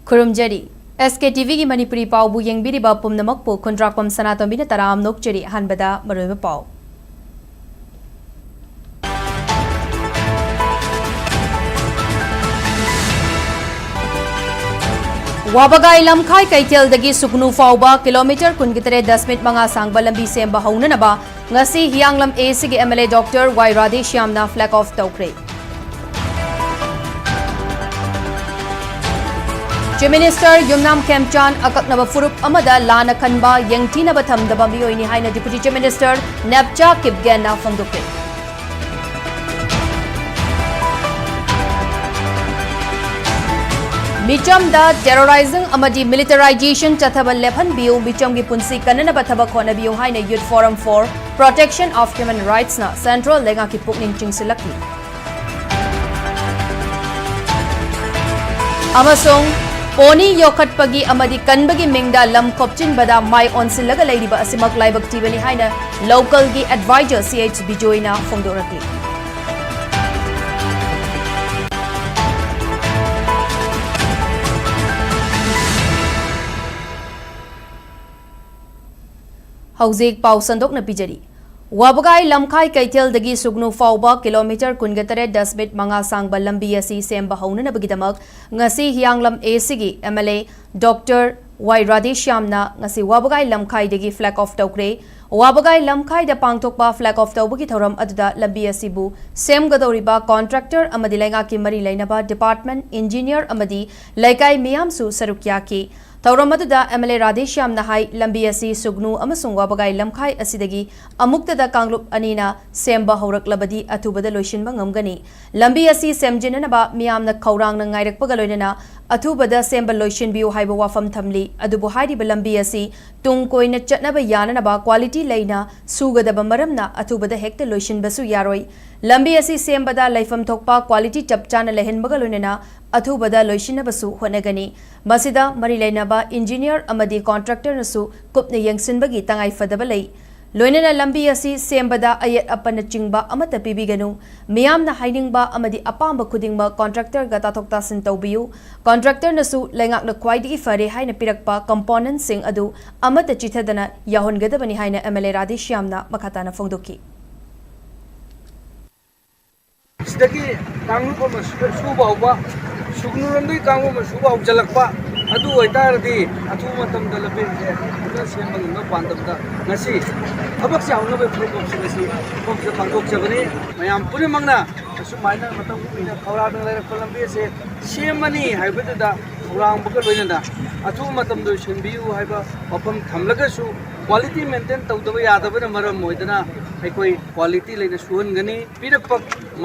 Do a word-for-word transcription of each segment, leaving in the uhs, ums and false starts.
ꯈꯨꯔꯨꯝꯖꯔꯤ꯫ ꯑꯦꯁ ꯀꯦ T ꯚꯤꯒꯤ ꯃꯅꯤꯄꯨꯔꯤ ꯄꯥꯎꯕꯨ ꯌꯦꯡꯕꯤꯔꯤꯕ ꯄꯨꯝꯅꯃꯛꯄꯨ ꯈꯨꯟꯗ꯭ꯔꯥꯛꯄꯝ ꯁꯅꯥꯇꯣꯝꯕꯤꯅ ꯇꯔꯥꯝꯅ ꯑꯣꯛꯆꯔꯤ꯫ ꯑꯍꯥꯟꯕꯗ ꯃꯔꯨꯑꯣꯏꯕ ꯄꯥꯎ꯫ ꯋꯥꯕꯒꯥꯏ ꯂꯝꯈꯥꯏ ꯀꯩꯊꯦꯜꯗꯒꯤ ꯁꯨꯒꯅꯨ ꯐꯥꯎꯕ ꯀꯤꯂꯣꯃꯤꯇꯔ ꯀꯨꯟꯒ ꯇꯔꯦꯠ ꯗꯁꯃꯤꯛ ꯃꯉꯥ ꯁꯥꯡꯕ ꯂꯝꯕꯤ ꯁꯦꯝꯕ ꯍꯧꯅꯅꯕ ꯉꯁꯤ ꯍꯤꯌꯥꯡꯂꯝ ꯑꯦ ꯁꯤꯒꯤ M L A doctor Y ꯔꯥꯙꯦꯁ꯭ꯌꯥꯝꯅ flag off ꯇꯧꯈ꯭ꯔꯦ꯫ Chief Minister ꯌꯨꯝꯅꯥꯝ ꯈꯦꯝꯆꯥꯟ ꯑꯀꯛꯅꯕ ꯐꯨꯔꯨꯞ ꯑꯃꯗ ꯂꯥꯟꯅ ꯈꯟꯕ, ꯌꯦꯡꯊꯤꯅꯕ ꯊꯝꯗꯕ ꯃꯤꯑꯣꯏꯅꯤ ꯍꯥꯏꯅ Deputy Chief Minister ꯅꯦꯞꯆꯥ ꯀꯤꯞꯒꯦꯟꯅ ꯐꯣꯡꯗꯣꯛꯈꯤ꯫ ꯃꯤꯆꯝꯗ terrorism ꯑꯃꯗꯤ militarisation ꯆꯠꯊꯕ ꯂꯦꯞꯍꯟꯕꯤꯌꯨ, ꯃꯤꯆꯝꯒꯤ ꯄꯨꯟꯁꯤ ꯀꯟꯅꯅꯕ ꯊꯕꯛ ꯍꯣꯠꯅꯕꯤꯌꯨ ꯍꯥꯏꯅ Youth Forum for Protection of Human Rightsꯅ central ꯂꯩꯉꯥꯛꯀꯤ ꯄꯨꯛꯅꯤꯡ ꯆꯤꯡꯁꯤꯜꯂꯛꯂꯤ꯫ ꯑꯃꯁꯨꯡ ꯄꯣꯅꯤ ꯌꯣꯛꯈꯠꯄꯒꯤ ꯑꯃꯗꯤ ꯀꯟꯕꯒꯤ ꯃꯤꯡꯗ ꯂꯝ ꯈꯣꯞꯆꯤꯟꯕꯗ ꯃꯥꯏ ꯑꯣꯟꯁꯤꯜꯂꯒ ꯂꯩꯔꯤꯕ ꯑꯁꯤꯃꯛ ꯂꯥꯏꯕꯛ ꯊꯤꯕꯅꯤ ꯍꯥꯏꯅ ꯂꯣꯀꯦꯜꯒꯤ ꯑꯦꯗꯚꯥꯏꯖꯔ ꯁꯤ ꯑꯩꯆ ꯕꯤꯖꯣꯏꯅ ꯐꯣꯡꯗꯣꯔꯛꯂꯤ꯫ ꯍꯧꯖꯤꯛ ꯄꯥꯎ ꯁꯟꯗꯣꯛꯅ ꯄꯤꯖꯔꯤ꯫ ꯋꯥꯕꯒꯥꯏ ꯂꯝꯈꯥꯏ ꯀꯩꯊꯦꯜꯗꯒꯤ ꯁꯨꯒꯅꯨ ꯐꯥꯎꯕ ꯀꯤꯂꯣꯃꯤꯇꯔ ꯀꯨꯟꯒ ꯇꯔꯦꯠ ꯗꯁꯃꯤꯛ ꯃꯉꯥ ꯁꯥꯡꯕ ꯂꯝꯕꯤ ꯑꯁꯤ ꯁꯦꯝꯕ ꯍꯧꯅꯅꯕꯒꯤꯗꯃꯛ ꯉꯁꯤ ꯍꯤꯌꯥꯡꯂꯝ ꯑꯦ ꯁꯤꯒꯤ M L A doctor Y ꯔꯥꯙꯦꯁ꯭ꯌꯥꯝꯅ ꯉꯁꯤ ꯋꯥꯕꯒꯥꯏ ꯂꯝꯈꯥꯏꯗꯒꯤ flag off ꯇꯧꯈ꯭ꯔꯦ꯫ ꯋꯥꯕꯒꯥꯏ ꯂꯝꯈꯥꯏꯗ ꯄꯥꯡꯊꯣꯛꯄ flag off ꯇꯧꯕꯒꯤ ꯊꯧꯔꯝ ꯑꯗꯨꯗ ꯂꯝꯕꯤ ꯑꯁꯤꯕꯨ ꯁꯦꯝꯒꯗꯧꯔꯤꯕ contractor ꯑꯃꯗꯤ ꯂꯩꯉꯥꯛꯀꯤ ꯃꯔꯤ ꯂꯩꯅꯕ department, engineer ꯑꯃꯗꯤ ꯂꯩꯀꯥꯏ ꯃꯤꯌꯥꯝꯁꯨ ꯁꯔꯨꯛ ꯌꯥꯈꯤ꯫ ꯊꯧꯔꯝ ꯑꯗꯨꯗ ꯑꯦꯝ ꯑꯦꯜ ꯑꯦ ꯔꯥꯙꯦꯁ꯭ꯌꯥꯝꯅ ꯍꯥꯏ, ꯂꯝꯕꯤ ꯑꯁꯤ ꯁꯨꯒꯅꯨ ꯑꯃꯁꯨꯡ ꯋꯥꯕꯒꯥꯏ ꯂꯝꯈꯥꯏ ꯑꯁꯤꯗꯒꯤ ꯑꯃꯨꯛꯇꯗ ꯀꯥꯡꯂꯨꯞ ꯑꯅꯤꯅ ꯁꯦꯝꯕ ꯍꯧꯔꯛꯂꯕꯗꯤ ꯑꯊꯨꯕꯗ ꯂꯣꯏꯁꯤꯟꯕ ꯉꯝꯒꯅꯤ꯫ ꯂꯝꯕꯤ ꯑꯁꯤ ꯁꯦꯝꯖꯤꯟꯅꯅꯕ ꯃꯤꯌꯥꯝꯅ ꯈꯧꯔꯥꯡꯅ ꯉꯥꯏꯔꯛꯄꯒ ꯂꯣꯏꯅꯅ ꯑꯊꯨꯕꯗ ꯁꯦꯝꯕ ꯂꯣꯏꯁꯤꯟꯕꯤꯌꯨ ꯍꯥꯏꯕ ꯋꯥꯐꯝ ꯊꯝꯂꯤ꯫ ꯑꯗꯨꯕꯨ ꯍꯥꯏꯔꯤꯕ ꯂꯝꯕꯤ ꯑꯁꯤ ꯇꯨꯡ ꯀꯣꯏꯅ ꯆꯠꯅꯕ ꯌꯥꯅꯅꯕ quality ꯂꯩꯅ ꯁꯨꯒꯗꯕ ꯃꯔꯝꯅ ꯑꯊꯨꯕꯗ ꯍꯦꯛꯇ ꯂꯣꯏꯁꯤꯟꯕꯁꯨ ꯌꯥꯔꯣꯏ꯫ ꯂꯝꯕꯤ ꯑꯁꯤ ꯁꯦꯝꯕꯗ ꯂꯩꯐꯝ ꯊꯣꯛꯄ quality ꯆꯞ ꯆꯥꯅ ꯂꯩꯍꯟꯕꯒ ꯂꯣꯏꯅꯅ ꯑꯊꯨꯕꯗ ꯂꯣꯏꯁꯤꯟꯅꯕꯁꯨ ꯍꯣꯠꯅꯒꯅꯤ꯫ ꯃꯁꯤꯗ ꯃꯔꯤ ꯂꯩꯅꯕ engineer ꯑꯃꯗꯤ contractorꯅꯁꯨ ꯀꯨꯞꯅ ꯌꯦꯡꯁꯤꯟꯕꯒꯤ ꯇꯉꯥꯏꯐꯗꯕ ꯂꯩ꯫ ꯂꯣꯏꯅꯅ ꯂꯝꯕꯤ ꯑꯁꯤ ꯁꯦꯝꯕꯗ ꯑꯌꯦꯠ ꯑꯄꯟꯅꯆꯤꯡꯕ ꯑꯃꯠꯇ ꯄꯤꯕꯤꯒꯅꯨ꯫ ꯃꯤꯌꯥꯝꯅ ꯍꯥꯏꯅꯤꯡꯕ ꯑꯃꯗꯤ ꯑꯄꯥꯝꯕ ꯈꯨꯗꯤꯡꯃꯛ ꯀꯣꯟꯇ꯭ꯔꯦꯛꯇꯔꯒ ꯇꯥꯊꯣꯛ ꯇꯥꯁꯤꯟ ꯇꯧꯕꯤꯌꯨ꯫ ꯀꯣꯟꯇ꯭ꯔꯦꯛꯇꯔꯅꯁꯨ ꯂꯩꯉꯥꯛꯅ ꯈ꯭ꯋꯥꯏꯗꯒꯤ ꯐꯔꯦ ꯍꯥꯏꯅ ꯄꯤꯔꯛꯄ ꯀꯝꯄꯣꯅꯦꯟꯠꯁꯤꯡ ꯑꯗꯨ ꯑꯃꯠꯇ ꯆꯤꯊꯗꯅ ꯌꯥꯍꯟꯒꯗꯕꯅꯤ ꯍꯥꯏꯅ ꯑꯦꯝ ꯑꯦꯜ ꯑꯦ ꯔꯥꯙꯦꯁ꯭ꯌꯥꯝꯅ ꯃꯈꯥ ꯇꯥꯅ ꯐꯣꯡꯗꯣꯛꯈꯤ꯫ ꯁꯤꯗꯒꯤ ꯀꯥꯡꯂꯨꯞ ꯑꯃ ꯁꯨ-, ꯁꯨꯕ ꯍꯧꯕ, ꯁꯨꯒꯅꯨꯔꯣꯝꯗꯒꯤ ꯀꯥꯡꯂꯨꯞ ꯑꯃ ꯁꯨꯕ ꯍꯧꯖꯤꯜꯂꯛꯄ, ꯑꯗꯨ ꯑꯣꯏꯇꯥꯔꯗꯤ ꯑꯊꯨꯕ ꯃꯇꯝꯗ ꯂꯝꯕꯤꯁꯦ ꯐꯖꯅ ꯁꯦꯝꯕ ꯉꯝꯕ ꯄꯥꯟꯗꯝꯗ ꯉꯁꯤ ꯊꯕꯛꯁꯦ ꯍꯧꯅꯕꯒꯤ ꯊꯧꯔꯝꯁꯤꯡ ꯑꯁꯤ ꯃꯐꯝꯁꯤꯗ ꯄꯥꯡꯊꯣꯛꯆꯕꯅꯤ꯫ ꯃꯌꯥꯝ ꯄꯨꯝꯅꯃꯛꯅ ꯑꯁꯨꯃꯥꯏꯅ ꯃꯇꯝ ꯀꯨꯏꯅ ꯈꯧꯔꯥꯡꯅ ꯂꯩꯔꯛꯄ ꯂꯝꯕꯤ ꯑꯁꯤ ꯁꯦꯝꯃꯅꯤ ꯍꯥꯏꯕꯗꯨꯗ ꯈꯧꯔꯥꯡꯕꯒ ꯂꯣꯏꯅꯅ ꯑꯊꯨꯕ ꯃꯇꯝꯗ ꯂꯣꯏꯁꯤꯟꯕꯤꯌꯨ ꯍꯥꯏꯕ ꯋꯥꯐꯝ ꯊꯝꯂꯒꯁꯨ, ꯀ꯭ꯋꯥꯂꯤꯇꯤ ꯃꯦꯟꯇꯦꯟ ꯇꯧꯗꯕ ꯌꯥꯗꯕꯅ ꯃꯔꯝ ꯑꯣꯏꯗꯅ ꯑꯩꯈꯣꯏ ꯀ꯭ꯋꯥꯂꯤꯇꯤ ꯂꯩꯅ ꯁꯨꯍꯟꯒꯅꯤ꯫ ꯄꯤꯔꯛꯄ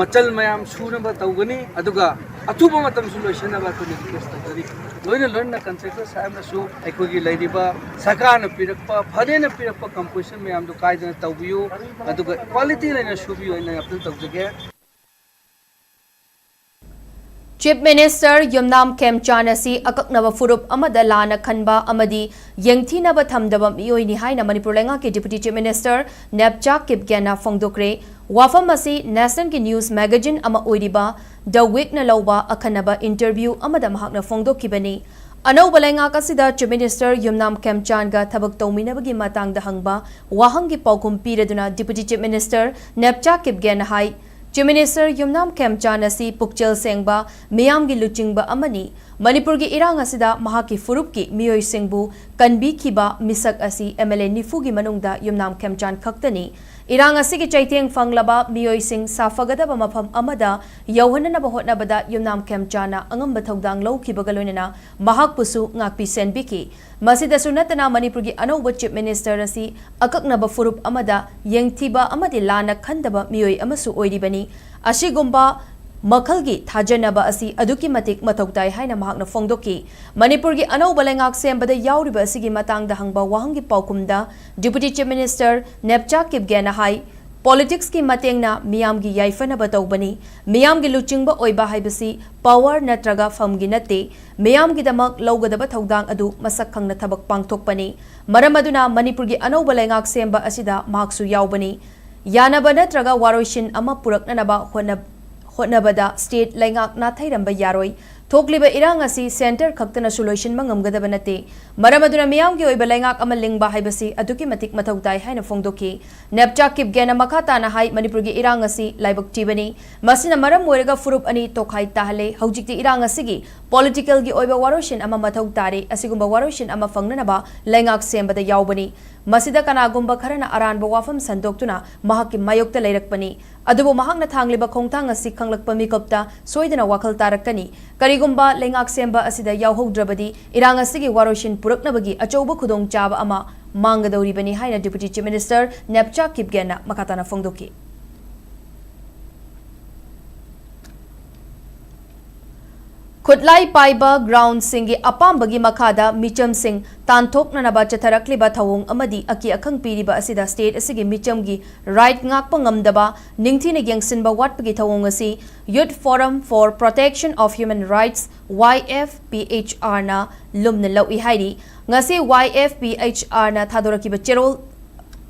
ꯃꯆꯜ ꯃꯌꯥꯝ ꯁꯨꯅꯕ ꯇꯧꯒꯅꯤ, ꯑꯗꯨꯒ ꯑꯊꯨꯕ ꯃꯇꯝꯁꯨ ꯂꯣꯏꯁꯤꯟꯅꯕ ꯑꯩꯈꯣꯏꯅ ꯔꯤꯀ꯭ꯋꯦꯁ ꯇꯧꯖꯔꯤ꯫ ꯂꯣꯏꯅ ꯂꯣꯏꯅꯅ ꯀꯟꯇ꯭ꯔꯦꯛꯇꯔ ꯁꯥꯍꯦꯕꯅꯁꯨ ꯑꯩꯈꯣꯏꯒꯤ ꯂꯩꯔꯤꯕ ꯁꯔꯀꯥꯔꯅ ꯄꯤꯔꯛꯄ, ꯐꯔꯦꯅ ꯄꯤꯔꯛꯄ ꯀꯝꯄꯣꯖꯤꯁꯟ ꯃꯌꯥꯝꯗꯨ ꯀꯥꯏꯗꯅ ꯇꯧꯕꯤꯌꯨ, ꯑꯗꯨꯒ ꯀ꯭ꯋꯥꯂꯤꯇꯤ ꯂꯩꯅ ꯁꯨꯕꯤꯌꯨ ꯍꯥꯏꯅ ꯑꯄꯤꯜ ꯇꯧꯖꯒꯦ꯫ ꯆꯤꯐ ꯃꯤꯅꯤꯁꯇꯔ ꯌꯨꯝꯅꯥꯝ ꯈꯦꯝꯆꯥꯟ ꯑꯁꯤ ꯑꯀꯛꯅꯕ ꯐꯨꯔꯨꯞ ꯑꯃꯗ ꯂꯥꯟꯅ ꯈꯟꯕ ꯑꯃꯗꯤ ꯌꯦꯡꯊꯤꯅꯕ ꯊꯝꯗꯕ ꯃꯤꯑꯣꯏꯅꯤ ꯍꯥꯏꯅ ꯃꯅꯤꯄꯨꯔ ꯂꯩꯉꯥꯛꯀꯤ ꯗꯤꯄꯨꯇꯤ ꯆꯤꯐ ꯃꯤꯅꯤꯁꯇꯔ ꯅꯦꯞꯆꯥ ꯀꯤꯞꯒꯦꯟꯅ ꯐꯣꯡꯗꯣꯛꯈ꯭ꯔꯦ꯫ ꯋꯥꯐꯝ ꯑꯁꯤ ꯅꯦꯁꯅꯦꯜꯒꯤ ꯅ꯭ꯌꯨꯁ ꯃꯦꯒꯥꯖꯤꯟ ꯑꯃ ꯑꯣꯏꯔꯤꯕ ꯗ ꯋꯤꯛꯅ ꯂꯧꯕ ꯑꯈꯟꯅꯕ ꯏꯟꯇꯔꯚ꯭ꯌꯨ ꯑꯃꯗ ꯃꯍꯥꯛꯅ ꯐꯣꯡꯗꯣꯛꯈꯤꯕꯅꯤ꯫ ꯑꯅꯧꯕ ꯂꯩꯉꯥꯛ ꯑꯁꯤꯗ ꯆꯤꯐ ꯃꯤꯅꯤꯁꯇꯔ ꯌꯨꯝꯅꯥꯝ ꯈꯦꯝꯆꯥꯟꯒ ꯊꯕꯛ ꯇꯧꯃꯤꯟꯅꯕꯒꯤ ꯃꯇꯥꯡꯗ ꯍꯪꯕ ꯋꯥꯍꯪꯒꯤ ꯄꯥꯎꯈꯨꯝ ꯄꯤꯔꯗꯨꯅ ꯗꯤꯄꯨꯇꯤ ꯆꯤꯐ ꯃꯤꯅꯤꯁꯇꯔ ꯅꯦꯞꯆꯥ ꯀꯤꯞꯒꯦꯟꯅ ꯍꯥꯏ, ꯆꯤꯐ ꯃꯤꯅꯤꯁꯇꯔ ꯌꯨꯝꯅꯥꯝ ꯈꯦꯝꯆꯥꯟ ꯑꯁꯤ ꯄꯨꯛꯆꯦꯜ ꯁꯦꯡꯕ, ꯃꯤꯌꯥꯝꯒꯤ ꯂꯨꯆꯤꯡꯕ ꯑꯃꯅꯤ꯫ ꯃꯅꯤꯄꯨꯔꯒꯤ ꯏꯔꯥꯡ ꯑꯁꯤꯗ ꯃꯍꯥꯛꯀꯤ ꯐꯨꯔꯨꯞꯀꯤ ꯃꯤꯑꯣꯏꯁꯤꯡꯕꯨ ꯀꯟꯕꯤꯈꯤꯕ ꯃꯤꯁꯛ ꯑꯁꯤ ꯑꯦꯝ ꯑꯦꯜ ꯑꯦ ꯅꯤꯐꯨꯒꯤ ꯃꯅꯨꯡꯗ ꯌꯨꯝꯅꯥꯝ ꯈꯦꯝꯆꯥꯟ ꯈꯛꯇꯅꯤ꯫ ꯏꯔꯥꯡ ꯑꯁꯤꯒꯤ ꯆꯩꯊꯦꯡ ꯐꯪꯂꯕ ꯃꯤꯑꯣꯏꯁꯤꯡ ꯁꯥꯐꯒꯗꯕ ꯃꯐꯝ ꯑꯃꯗ ꯌꯧꯍꯟꯅꯅꯕ ꯍꯣꯠꯅꯕꯗ ꯌꯨꯝꯅꯥꯝ ꯈꯦꯝꯆꯥꯟꯅ ꯑꯉꯝꯕ ꯊꯧꯗꯥꯡ ꯂꯧꯈꯤꯕꯒ ꯂꯣꯏꯅꯅ ꯃꯍꯥꯛꯄꯨꯁꯨ ꯉꯥꯛꯄꯤ ꯁꯦꯟꯕꯤꯈꯤ꯫ ꯃꯁꯤꯗꯁꯨ ꯅꯠꯇꯅ ꯃꯅꯤꯄꯨꯔꯒꯤ ꯑꯅꯧꯕ ꯆꯤꯐ ꯃꯤꯅꯤꯁꯇꯔ ꯑꯁꯤ ꯑꯀꯛꯅꯕ ꯐꯨꯔꯨꯞ ꯑꯃꯗ ꯌꯦꯡꯊꯤꯕ ꯑꯃꯗꯤ ꯂꯥꯟꯅ ꯈꯟꯗꯕ ꯃꯤꯑꯣꯏ ꯑꯃꯁꯨ ꯑꯣꯏꯔꯤꯕꯅꯤ꯫ ꯑꯁꯤꯒꯨꯝꯕ ꯃꯈꯜꯒꯤ ꯊꯥꯖꯅꯕ ꯑꯁꯤ ꯑꯗꯨꯛꯀꯤ ꯃꯇꯤꯛ ꯃꯊꯧ ꯇꯥꯏ ꯍꯥꯏꯅ ꯃꯍꯥꯛꯅ ꯐꯣꯡꯗꯣꯛꯈꯤ꯫ ꯃꯅꯤꯄꯨꯔꯒꯤ ꯑꯅꯧꯕ ꯂꯩꯉꯥꯛ ꯁꯦꯝꯕꯗ ꯌꯥꯎꯔꯤꯕ ꯑꯁꯤꯒꯤ ꯃꯇꯥꯡꯗ ꯍꯪꯕ ꯋꯥꯍꯪꯒꯤ ꯄꯥꯎꯈꯨꯝꯗ ꯗꯤꯄꯨꯇꯤ ꯆꯤꯐ ꯃꯤꯅꯤꯁꯇꯔ ꯅꯦꯞꯆꯥ ꯀꯤꯞꯒꯦꯟꯅ ꯍꯥꯏ, ꯄꯣꯂꯤꯇꯤꯛꯁꯀꯤ ꯃꯇꯦꯡꯅ ꯃꯤꯌꯥꯝꯒꯤ ꯌꯥꯏꯐꯅꯕ ꯇꯧꯕꯅꯤ꯫ ꯃꯤꯌꯥꯝꯒꯤ ꯂꯨꯆꯤꯡꯕ ꯑꯣꯏꯕ ꯍꯥꯏꯕꯁꯤ ꯄꯋꯔ ꯅꯠꯇ꯭ꯔꯒ ꯐꯝꯒꯤ ꯅꯠꯇꯦ꯫ ꯃꯤꯌꯥꯝꯒꯤꯗꯃꯛ ꯂꯧꯒꯗꯕ ꯊꯧꯗꯥꯡ ꯑꯗꯨ ꯃꯁꯛ ꯈꯪꯅ ꯊꯕꯛ ꯄꯥꯡꯊꯣꯛꯄꯅꯤ꯫ ꯃꯔꯝ ꯑꯗꯨꯅ ꯃꯅꯤꯄꯨꯔꯒꯤ ꯑꯅꯧꯕ ꯂꯩꯉꯥꯛ ꯁꯦꯝꯕ ꯑꯁꯤꯗ ꯃꯍꯥꯛꯁꯨ ꯌꯥꯎꯕꯅꯤ꯫ ꯌꯥꯅꯕ ꯅꯠꯇ꯭ꯔꯒ ꯋꯥꯔꯣꯏꯁꯤꯟ ꯑꯃ ꯄꯨꯔꯛꯅꯅꯕ ꯍꯣꯠꯅ-, ꯍꯣꯠꯅꯕꯗ ꯁ꯭ꯇꯦꯠ ꯂꯩꯉꯥꯛ ꯅꯥꯊꯩꯔꯝꯕ ꯌꯥꯔꯣꯏ꯫ ꯊꯣꯛꯂꯤꯕ ꯏꯔꯥꯡ ꯑꯁꯤ ꯁꯦꯟꯇꯔ ꯈꯛꯇꯅꯁꯨ ꯂꯣꯏꯁꯤꯟꯕ ꯉꯝꯒꯗꯕ ꯅꯠꯇꯦ꯫ ꯃꯔꯝ ꯑꯗꯨꯅ ꯃꯤꯌꯥꯝꯒꯤ ꯑꯣꯏꯕ ꯂꯩꯉꯥꯛ ꯑꯃ ꯂꯤꯡꯕ ꯍꯥꯏꯕꯁꯤ ꯑꯗꯨꯛꯀꯤ ꯃꯇꯤꯛ ꯃꯊꯧ ꯇꯥꯏ ꯍꯥꯏꯅ ꯐꯣꯡꯗꯣꯛꯈꯤ꯫ ꯅꯦꯞꯆꯥ ꯀꯤꯞꯒꯦꯟꯅ ꯃꯈꯥ ꯇꯥꯅ ꯍꯥꯏ, ꯃꯅꯤꯄꯨꯔꯒꯤ ꯏꯔꯥꯡ ꯑꯁꯤ ꯂꯥꯏꯕꯛ ꯊꯤꯕꯅꯤ꯫ ꯃꯁꯤꯅ ꯃꯔꯝ ꯑꯣꯏꯔꯒ ꯐꯨꯔꯨꯞ ꯑꯅꯤ ꯇꯣꯈꯥꯏ ꯇꯥꯍꯜꯂꯦ꯫ ꯍꯧꯖꯤꯛꯇꯤ ꯏꯔꯥꯡ ꯑꯁꯤꯒꯤ ꯄꯣꯂꯤꯇꯤꯀꯦꯜꯒꯤ ꯑꯣꯏꯕ ꯋꯥꯔꯣꯏꯁꯤꯟ ꯑꯃ ꯃꯊꯧ ꯇꯥꯔꯦ꯫ ꯑꯁꯤꯒꯨꯝꯕ ꯋꯥꯔꯣꯏꯁꯤꯟ ꯑꯃ ꯐꯪꯅꯅꯕ ꯂꯩꯉꯥꯛ ꯁꯦꯝꯕꯗ ꯌꯥꯎꯕꯅꯤ꯫ ꯃꯁꯤꯗ ꯀꯅꯥꯒꯨꯝꯕ ꯈꯔꯅ ꯑꯔꯥꯟꯕ ꯋꯥꯐꯝ ꯁꯟꯗꯣꯛꯇꯨꯅ ꯃꯍꯥꯛꯀꯤ ꯃꯥꯌꯣꯛꯇ ꯂꯩꯔꯛꯄꯅꯤ꯫ ꯑꯗꯨꯕꯨ ꯃꯍꯥꯛꯅ ꯊꯥꯡꯂꯤꯕ ꯈꯣꯡꯊꯥꯡ ꯑꯁꯤ ꯈꯪꯂꯛꯄ ꯃꯤꯀꯨꯞꯇ ꯁꯣꯏꯗꯅ ꯋꯥꯈꯜ ꯇꯥꯔꯛꯀꯅꯤ꯫ ꯀꯔꯤꯒꯨꯝꯕ ꯂꯩꯉꯥꯛ ꯁꯦꯝꯕ ꯑꯁꯤꯗ ꯌꯥꯎꯍꯧꯗ꯭ꯔꯕꯗꯤ ꯏꯔꯥꯡ ꯑꯁꯤꯒꯤ ꯋꯥꯔꯣꯏꯁꯤꯟ ꯄꯨꯔꯛꯅꯕꯒꯤ ꯑꯆꯧꯕ ꯈꯨꯗꯣꯡꯆꯥꯕ ꯑꯃ ꯃꯥꯡꯒꯗꯧꯔꯤꯕꯅꯤ ꯍꯥꯏꯅ Deputy Chief Minister ꯅꯦꯞꯆꯥ ꯀꯤꯞꯒꯦꯟꯅ ꯃꯈꯥ ꯇꯥꯅ ꯐꯣꯡꯗꯣꯛꯈꯤ꯫ ꯈꯨꯠꯂꯥꯏ ꯄꯥꯏꯕ ꯒ꯭ꯔꯥꯎꯟꯁꯤꯡꯒꯤ ꯑꯄꯥꯝꯕꯒꯤ ꯃꯈꯥꯗ ꯃꯤꯆꯝꯁꯤꯡ ꯇꯥꯟꯊꯣꯛꯅꯅꯕ ꯆꯠꯊꯔꯛꯂꯤꯕ ꯊꯧꯑꯣꯡ ꯑꯃꯗꯤ ꯑꯀꯤ ꯑꯈꯪ ꯄꯤꯔꯤꯕ ꯑꯁꯤꯗ ꯁ꯭ꯇꯦꯠ ꯑꯁꯤꯒꯤ ꯃꯤꯆꯝꯒꯤ ꯔꯥꯏꯠ ꯉꯥꯛꯄ ꯉꯝꯗꯕ, ꯅꯤꯡꯊꯤꯅ ꯌꯦꯡꯁꯤꯟꯕ ꯋꯥꯠꯄꯒꯤ ꯊꯧꯑꯣꯡ ꯑꯁꯤ Youth Forum for Protection of Human Rights, Y F P H R ꯅ ꯂꯨꯝꯅ ꯂꯧꯏ ꯍꯥꯏꯔꯤ꯫ ꯉꯁꯤ Y F P H R ꯅ ꯊꯥꯗꯣꯔꯛꯈꯤꯕ ꯆꯦꯔꯣꯜ,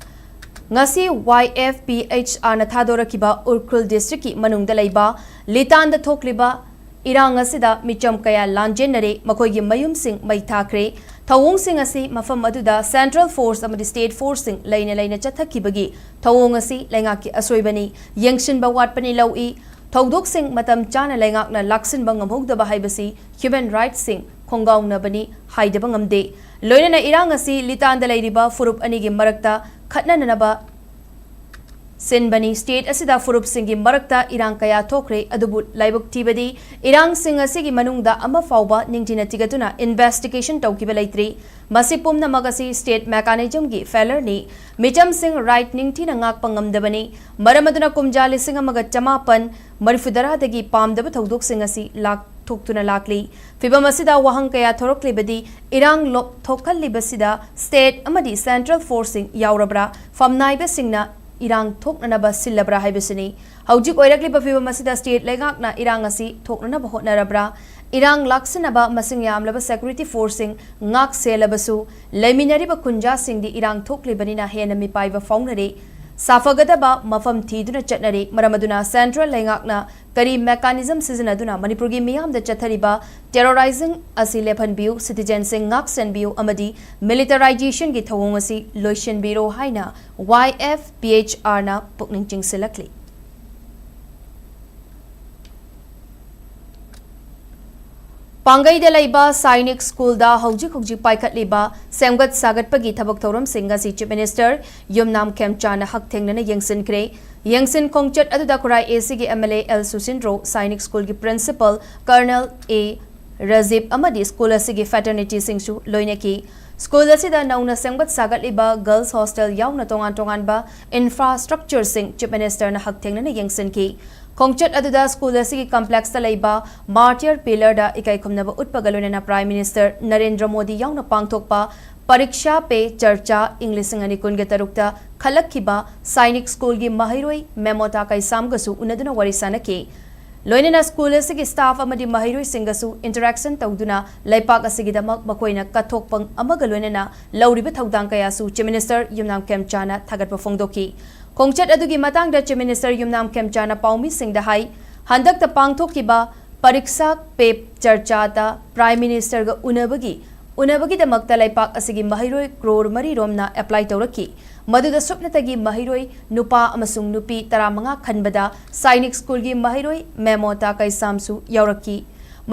ꯉꯁꯤ Y F P H R ꯅ ꯊꯥꯗꯣꯔꯛꯈꯤꯕ ꯎꯈ꯭ꯔꯨꯜ ꯗꯤꯁꯇ꯭ꯔꯤꯛꯀꯤ ꯃꯅꯨꯡꯗ ꯂꯩꯕ ꯂꯤꯇꯥꯟꯗ ꯊꯣꯛꯂꯤꯕ ꯏꯔꯥꯡ ꯑꯁꯤꯗ ꯃꯤꯆꯝ ꯀꯌꯥ ꯂꯥꯟꯖꯦꯟꯅꯔꯦ, ꯃꯈꯣꯏꯒꯤ ꯃꯌꯨꯝꯁꯤꯡ ꯃꯩ ꯊꯥꯈ꯭ꯔꯦ꯫ ꯊꯧꯑꯣꯡꯁꯤꯡ ꯑꯁꯤ ꯃꯐꯝ ꯑꯗꯨꯗ ꯁꯦꯟꯇ꯭ꯔꯦꯜ ꯐꯣꯔꯁ ꯑꯃꯗꯤ ꯁ꯭ꯇꯦꯠ ꯐꯣꯔꯁꯁꯤꯡ ꯂꯩꯅ ꯂꯩꯅ ꯆꯠꯊꯈꯤꯕꯒꯤ ꯊꯧꯑꯣꯡ ꯑꯁꯤ ꯂꯩꯉꯥꯛꯀꯤ ꯑꯁꯣꯏꯕꯅꯤ, ꯌꯦꯡꯁꯤꯟꯕ ꯋꯥꯠꯄꯅꯤ ꯂꯧꯏ꯫ ꯊꯧꯗꯣꯛꯁꯤꯡ ꯃꯇꯝ ꯆꯥꯅ ꯂꯩꯉꯥꯛꯅ ꯂꯥꯛꯁꯤꯟꯕ ꯉꯝꯍꯧꯗꯕ ꯍꯥꯏꯕꯁꯤ ꯍ꯭ꯌꯨꯃꯦꯟ ꯔꯥꯏꯠꯁꯤꯡ ꯈꯣꯡꯒꯥꯎꯅꯕꯅꯤ ꯍꯥꯏꯗꯕ ꯉꯝꯗꯦ꯫ ꯂꯣꯏꯅꯅ ꯏꯔꯥꯡ ꯑꯁꯤ ꯂꯤꯇꯥꯟꯗ ꯂꯩꯔꯤꯕ ꯐꯨꯔꯨꯞ ꯑꯅꯤꯒꯤ ꯃꯔꯛꯇ ꯈꯠꯅꯅꯅꯕ ꯁꯤꯟꯕꯅꯤ꯫ ꯁ꯭ꯇꯦꯠ ꯑꯁꯤꯗ ꯐꯨꯔꯨꯞꯁꯤꯡꯒꯤ ꯃꯔꯛꯇ ꯏꯔꯥꯡ ꯀꯌꯥ ꯊꯣꯛꯈ꯭ꯔꯦ, ꯑꯗꯨꯕꯨ ꯂꯥꯏꯕꯛ ꯊꯤꯕꯗꯤ ꯏꯔꯥꯡꯁꯤꯡ ꯑꯁꯤꯒꯤ ꯃꯅꯨꯡꯗ ꯑꯃ ꯐꯥꯎꯕ ꯅꯤꯡꯊꯤꯅ ꯊꯤꯒꯠꯇꯨꯅ ꯏꯟꯚꯦꯁꯇꯤꯒꯦꯁꯟ ꯇꯧꯈꯤꯕ ꯂꯩꯇ꯭ꯔꯤ꯫ ꯃꯁꯤ ꯄꯨꯝꯅꯃꯛ ꯑꯁꯤ ꯁ꯭ꯇꯦꯠ ꯃꯦꯀꯥꯅꯤꯖꯝꯒꯤ ꯐꯦꯂꯔꯅꯤ꯫ ꯃꯤꯆꯝꯁꯤꯡ ꯔꯥꯏꯠ ꯅꯤꯡꯊꯤꯅ ꯉꯥꯛꯄ ꯉꯝꯗꯕꯅꯤ꯫ ꯃꯔꯝ ꯑꯗꯨꯅ ꯀꯨꯝꯖꯥ ꯂꯤꯁꯤꯡ ꯑꯃꯒ ꯆꯃꯥꯄꯟ ꯃꯔꯤꯐꯨꯇꯔꯥꯗꯒꯤ ꯄꯥꯝꯗꯕ ꯊꯧꯗꯣꯛꯁꯤꯡ ꯑꯁꯤ ꯂꯥꯛ-, ꯊꯣꯛꯇꯨꯅ ꯂꯥꯛꯂꯤ꯫ ꯐꯤꯚꯝ ꯑꯁꯤꯗ ꯋꯥꯍꯪ ꯀꯌꯥ ꯊꯣꯔꯛꯂꯤꯕꯗꯤ, ꯏꯔꯥꯡ ꯂꯣ-, ꯊꯣꯛꯍꯜꯂꯤꯕꯁꯤꯗ ꯁ꯭ꯇꯦꯠ ꯑꯃꯗꯤ ꯁꯦꯟꯇ꯭ꯔꯦꯜ ꯐꯣꯔꯁꯁꯤꯡ ꯌꯥꯎꯔꯕ꯭ꯔꯥ? ꯐꯝꯅꯥꯏꯕꯁꯤꯡꯅ ꯏꯔꯥꯡ ꯊꯣꯛꯅꯅꯕ ꯁꯤꯜꯂꯕ꯭ꯔꯥ ꯍꯥꯏꯕꯁꯤꯅꯤ꯫ ꯍꯧꯖꯤꯛ ꯑꯣꯏꯔꯛꯂꯤꯕ ꯐꯤꯕꯝ ꯑꯁꯤꯗ state ꯂꯩꯉꯥꯛꯅ ꯏꯔꯥꯡ ꯑꯁꯤ ꯊꯣꯛꯅꯅꯕ ꯍꯣꯠꯅꯔꯕ꯭ꯔꯥ? ꯏꯔꯥꯡ ꯂꯥꯛꯁꯤꯟꯅꯕ ꯃꯁꯤꯡ ꯌꯥꯝꯂꯕ security forceꯁꯤꯡ ꯉꯥꯛ ꯁꯦꯜꯂꯕꯁꯨ, ꯂꯩꯃꯤꯟꯅꯔꯤꯕ ꯈꯨꯟꯖꯥꯁꯤꯡꯗꯤ ꯏꯔꯥꯡ ꯊꯣꯛꯂꯤꯕꯅꯤꯅ ꯍꯦꯟꯅ ꯃꯤꯄꯥꯏꯕ ꯐꯥꯎꯅꯔꯦ꯫ ꯁꯥꯐꯒꯗꯕ ꯃꯐꯝ ꯊꯤꯗꯨꯅ ꯆꯠꯅꯔꯦ꯫ ꯃꯔꯝ ꯑꯗꯨꯅ central ꯂꯩꯉꯥꯛꯅ ꯀꯔꯤ mechanism ꯁꯤꯖꯤꯟꯅꯗꯨꯅ ꯃꯅꯤꯄꯨꯔꯒꯤ ꯃꯤꯌꯥꯝꯗ ꯆꯠꯊꯔꯤꯕ terrorising ꯑꯁꯤ ꯂꯦꯞꯍꯟꯕꯤꯌꯨ, citizenꯁꯤꯡ ꯉꯥꯛ ꯁꯦꯟꯕꯤꯌꯨ ꯑꯃꯗꯤ militarizationꯒꯤ ꯊꯧꯑꯣꯡ ꯑꯁꯤ ꯂꯣꯏꯁꯤꯟꯕꯤꯔꯣ ꯍꯥꯏꯅ Y F P H Rꯅ ꯄꯨꯛꯅꯤꯡ ꯆꯤꯡꯁꯤꯜꯂꯛꯂꯤ꯫ ꯄꯥꯡꯒꯩꯗ ꯂꯩꯕ ꯁꯥꯏꯅꯤꯛ ꯁ꯭ꯀꯨꯜꯗ ꯍꯧꯖꯤꯛ ꯍꯧꯖꯤꯛ ꯄꯥꯏꯈꯠꯂꯤꯕ ꯁꯦꯝꯒꯠ ꯁꯥꯒꯠꯄꯒꯤ ꯊꯕꯛ ꯊꯧꯔꯝꯁꯤꯡ ꯑꯁꯤ Chief Minister ꯌꯨꯝꯅꯥꯝ ꯈꯦꯝꯆꯥꯅ ꯍꯛꯊꯦꯡꯅꯅ ꯌꯦꯡꯁꯤꯟꯈ꯭ꯔꯦ꯫ ꯌꯦꯡꯁꯤꯟ ꯈꯣꯡꯆꯠ ꯑꯗꯨꯗ ꯈꯨꯔꯥꯏ A Cꯒꯤ M L A L ꯁꯨꯁꯤꯟꯗ꯭ꯔꯣ, Sainik ꯁ꯭ꯀꯨꯜꯒꯤ principal Colonel A ꯔꯖꯤꯕ ꯑꯃꯗꯤ ꯁ꯭ꯀꯨꯜ ꯑꯁꯤꯒꯤ fraternityꯁꯤꯡꯁꯨ ꯂꯣꯏꯅꯈꯤ꯫ ꯁ꯭ꯀꯨꯜ ꯑꯁꯤꯗ ꯅꯧꯅ ꯁꯦꯝꯒꯠ ꯁꯥꯒꯠꯂꯤꯕ girls hostel ꯌꯥꯎꯅ ꯇꯣꯉꯥꯟ ꯇꯣꯉꯥꯟꯕ infrastructureꯁꯤꯡ Chief Ministerꯅ ꯍꯛꯊꯦꯡꯅꯅ ꯌꯦꯡꯁꯤꯟꯈꯤ꯫ ꯈꯣꯡꯆꯠ ꯑꯗꯨꯗ ꯁ꯭ꯀꯨꯜ ꯑꯁꯤꯒꯤ complexꯇ ꯂꯩꯕ martyr pillarꯗ ꯏꯀꯥꯏ ꯈꯨꯝꯅꯕ ꯎꯠꯄꯒ ꯂꯣꯏꯅꯅ Prime Minister ꯅꯔꯦꯟꯗ꯭ꯔ ꯃꯣꯗꯤ ꯌꯥꯎꯅ ꯄꯥꯡꯊꯣꯛꯄ ꯄꯔꯤꯛꯁꯥ ꯄꯦ ꯆꯔꯆꯥ ꯏꯪ ꯂꯤꯁꯤꯡ ꯑꯅꯤ ꯀꯨꯟꯒ ꯇꯔꯨꯛꯇ ꯈꯜꯂꯛꯈꯤꯕ ꯁꯥꯏꯅꯤꯛ ꯁ꯭ꯀꯨꯜꯒꯤ ꯃꯍꯩꯔꯣꯏ ꯃꯦꯃꯣꯇꯥ ꯀꯩꯁꯥꯝꯒꯁꯨ ꯎꯅꯗꯨꯅ ꯋꯥꯔꯤ ꯁꯥꯅꯈꯤ꯫ ꯂꯣꯏꯅꯅ ꯁ꯭ꯀꯨꯜ ꯑꯁꯤꯒꯤ staff ꯑꯃꯗꯤ ꯃꯍꯩꯔꯣꯏꯁꯤꯡꯒꯁꯨ interaction ꯇꯧꯗꯨꯅ ꯂꯩꯄꯥꯛ ꯑꯁꯤꯒꯤꯗꯃꯛ ꯃꯈꯣꯏꯅ ꯀꯠꯊꯣꯛꯄ ꯑꯃꯒ ꯂꯣꯏꯅꯅ ꯂꯧꯔꯤꯕ ꯊꯧꯗꯥꯡ ꯀꯌꯥꯁꯨ Chief Minister ꯌꯨꯝꯅꯥꯝ ꯈꯦꯝꯆꯥꯅ ꯊꯥꯒꯠꯄ ꯐꯣꯡꯗꯣꯛꯈꯤ꯫ ꯈꯣꯡꯆꯠ ꯑꯗꯨꯒꯤ ꯃꯇꯥꯡꯗ Chief Minister ꯌꯨꯝꯅꯥꯝ ꯈꯦꯝꯆꯥꯅ ꯄꯥꯎꯃꯤꯁꯤꯡꯗ ꯍꯥꯏ, ꯍꯟꯗꯛꯇ ꯄꯥꯡꯊꯣꯛꯈꯤꯕ ꯄꯔꯤꯛꯁꯥ ꯄꯦ ꯆꯔꯆꯥꯗ Prime Ministerꯒ ꯎꯅꯕꯒꯤ ꯎꯅꯕꯒꯤꯗꯃꯛꯇ ꯂꯩꯄꯥꯛ ꯑꯁꯤꯒꯤ ꯃꯍꯩꯔꯣꯏ ꯀ꯭ꯔꯣꯔ ꯃꯔꯤ ꯔꯣꯝꯅ apply ꯇꯧꯔꯛꯈꯤ꯫ ꯃꯗꯨꯗ ꯁꯨꯞꯅꯇꯒꯤ ꯃꯍꯩꯔꯣꯏ ꯅꯨꯄꯥ ꯑꯃꯁꯨꯡ ꯅꯨꯄꯤ ꯇꯔꯥꯃꯉꯥ ꯈꯟꯕꯗ ꯁꯥꯏꯅꯤꯛ ꯁ꯭ꯀꯨꯜꯒꯤ ꯃꯍꯩꯔꯣꯏ ꯃꯦꯃꯣꯇꯥ ꯀꯩꯁꯥꯝꯁꯨ ꯌꯥꯎꯔꯛꯈꯤ꯫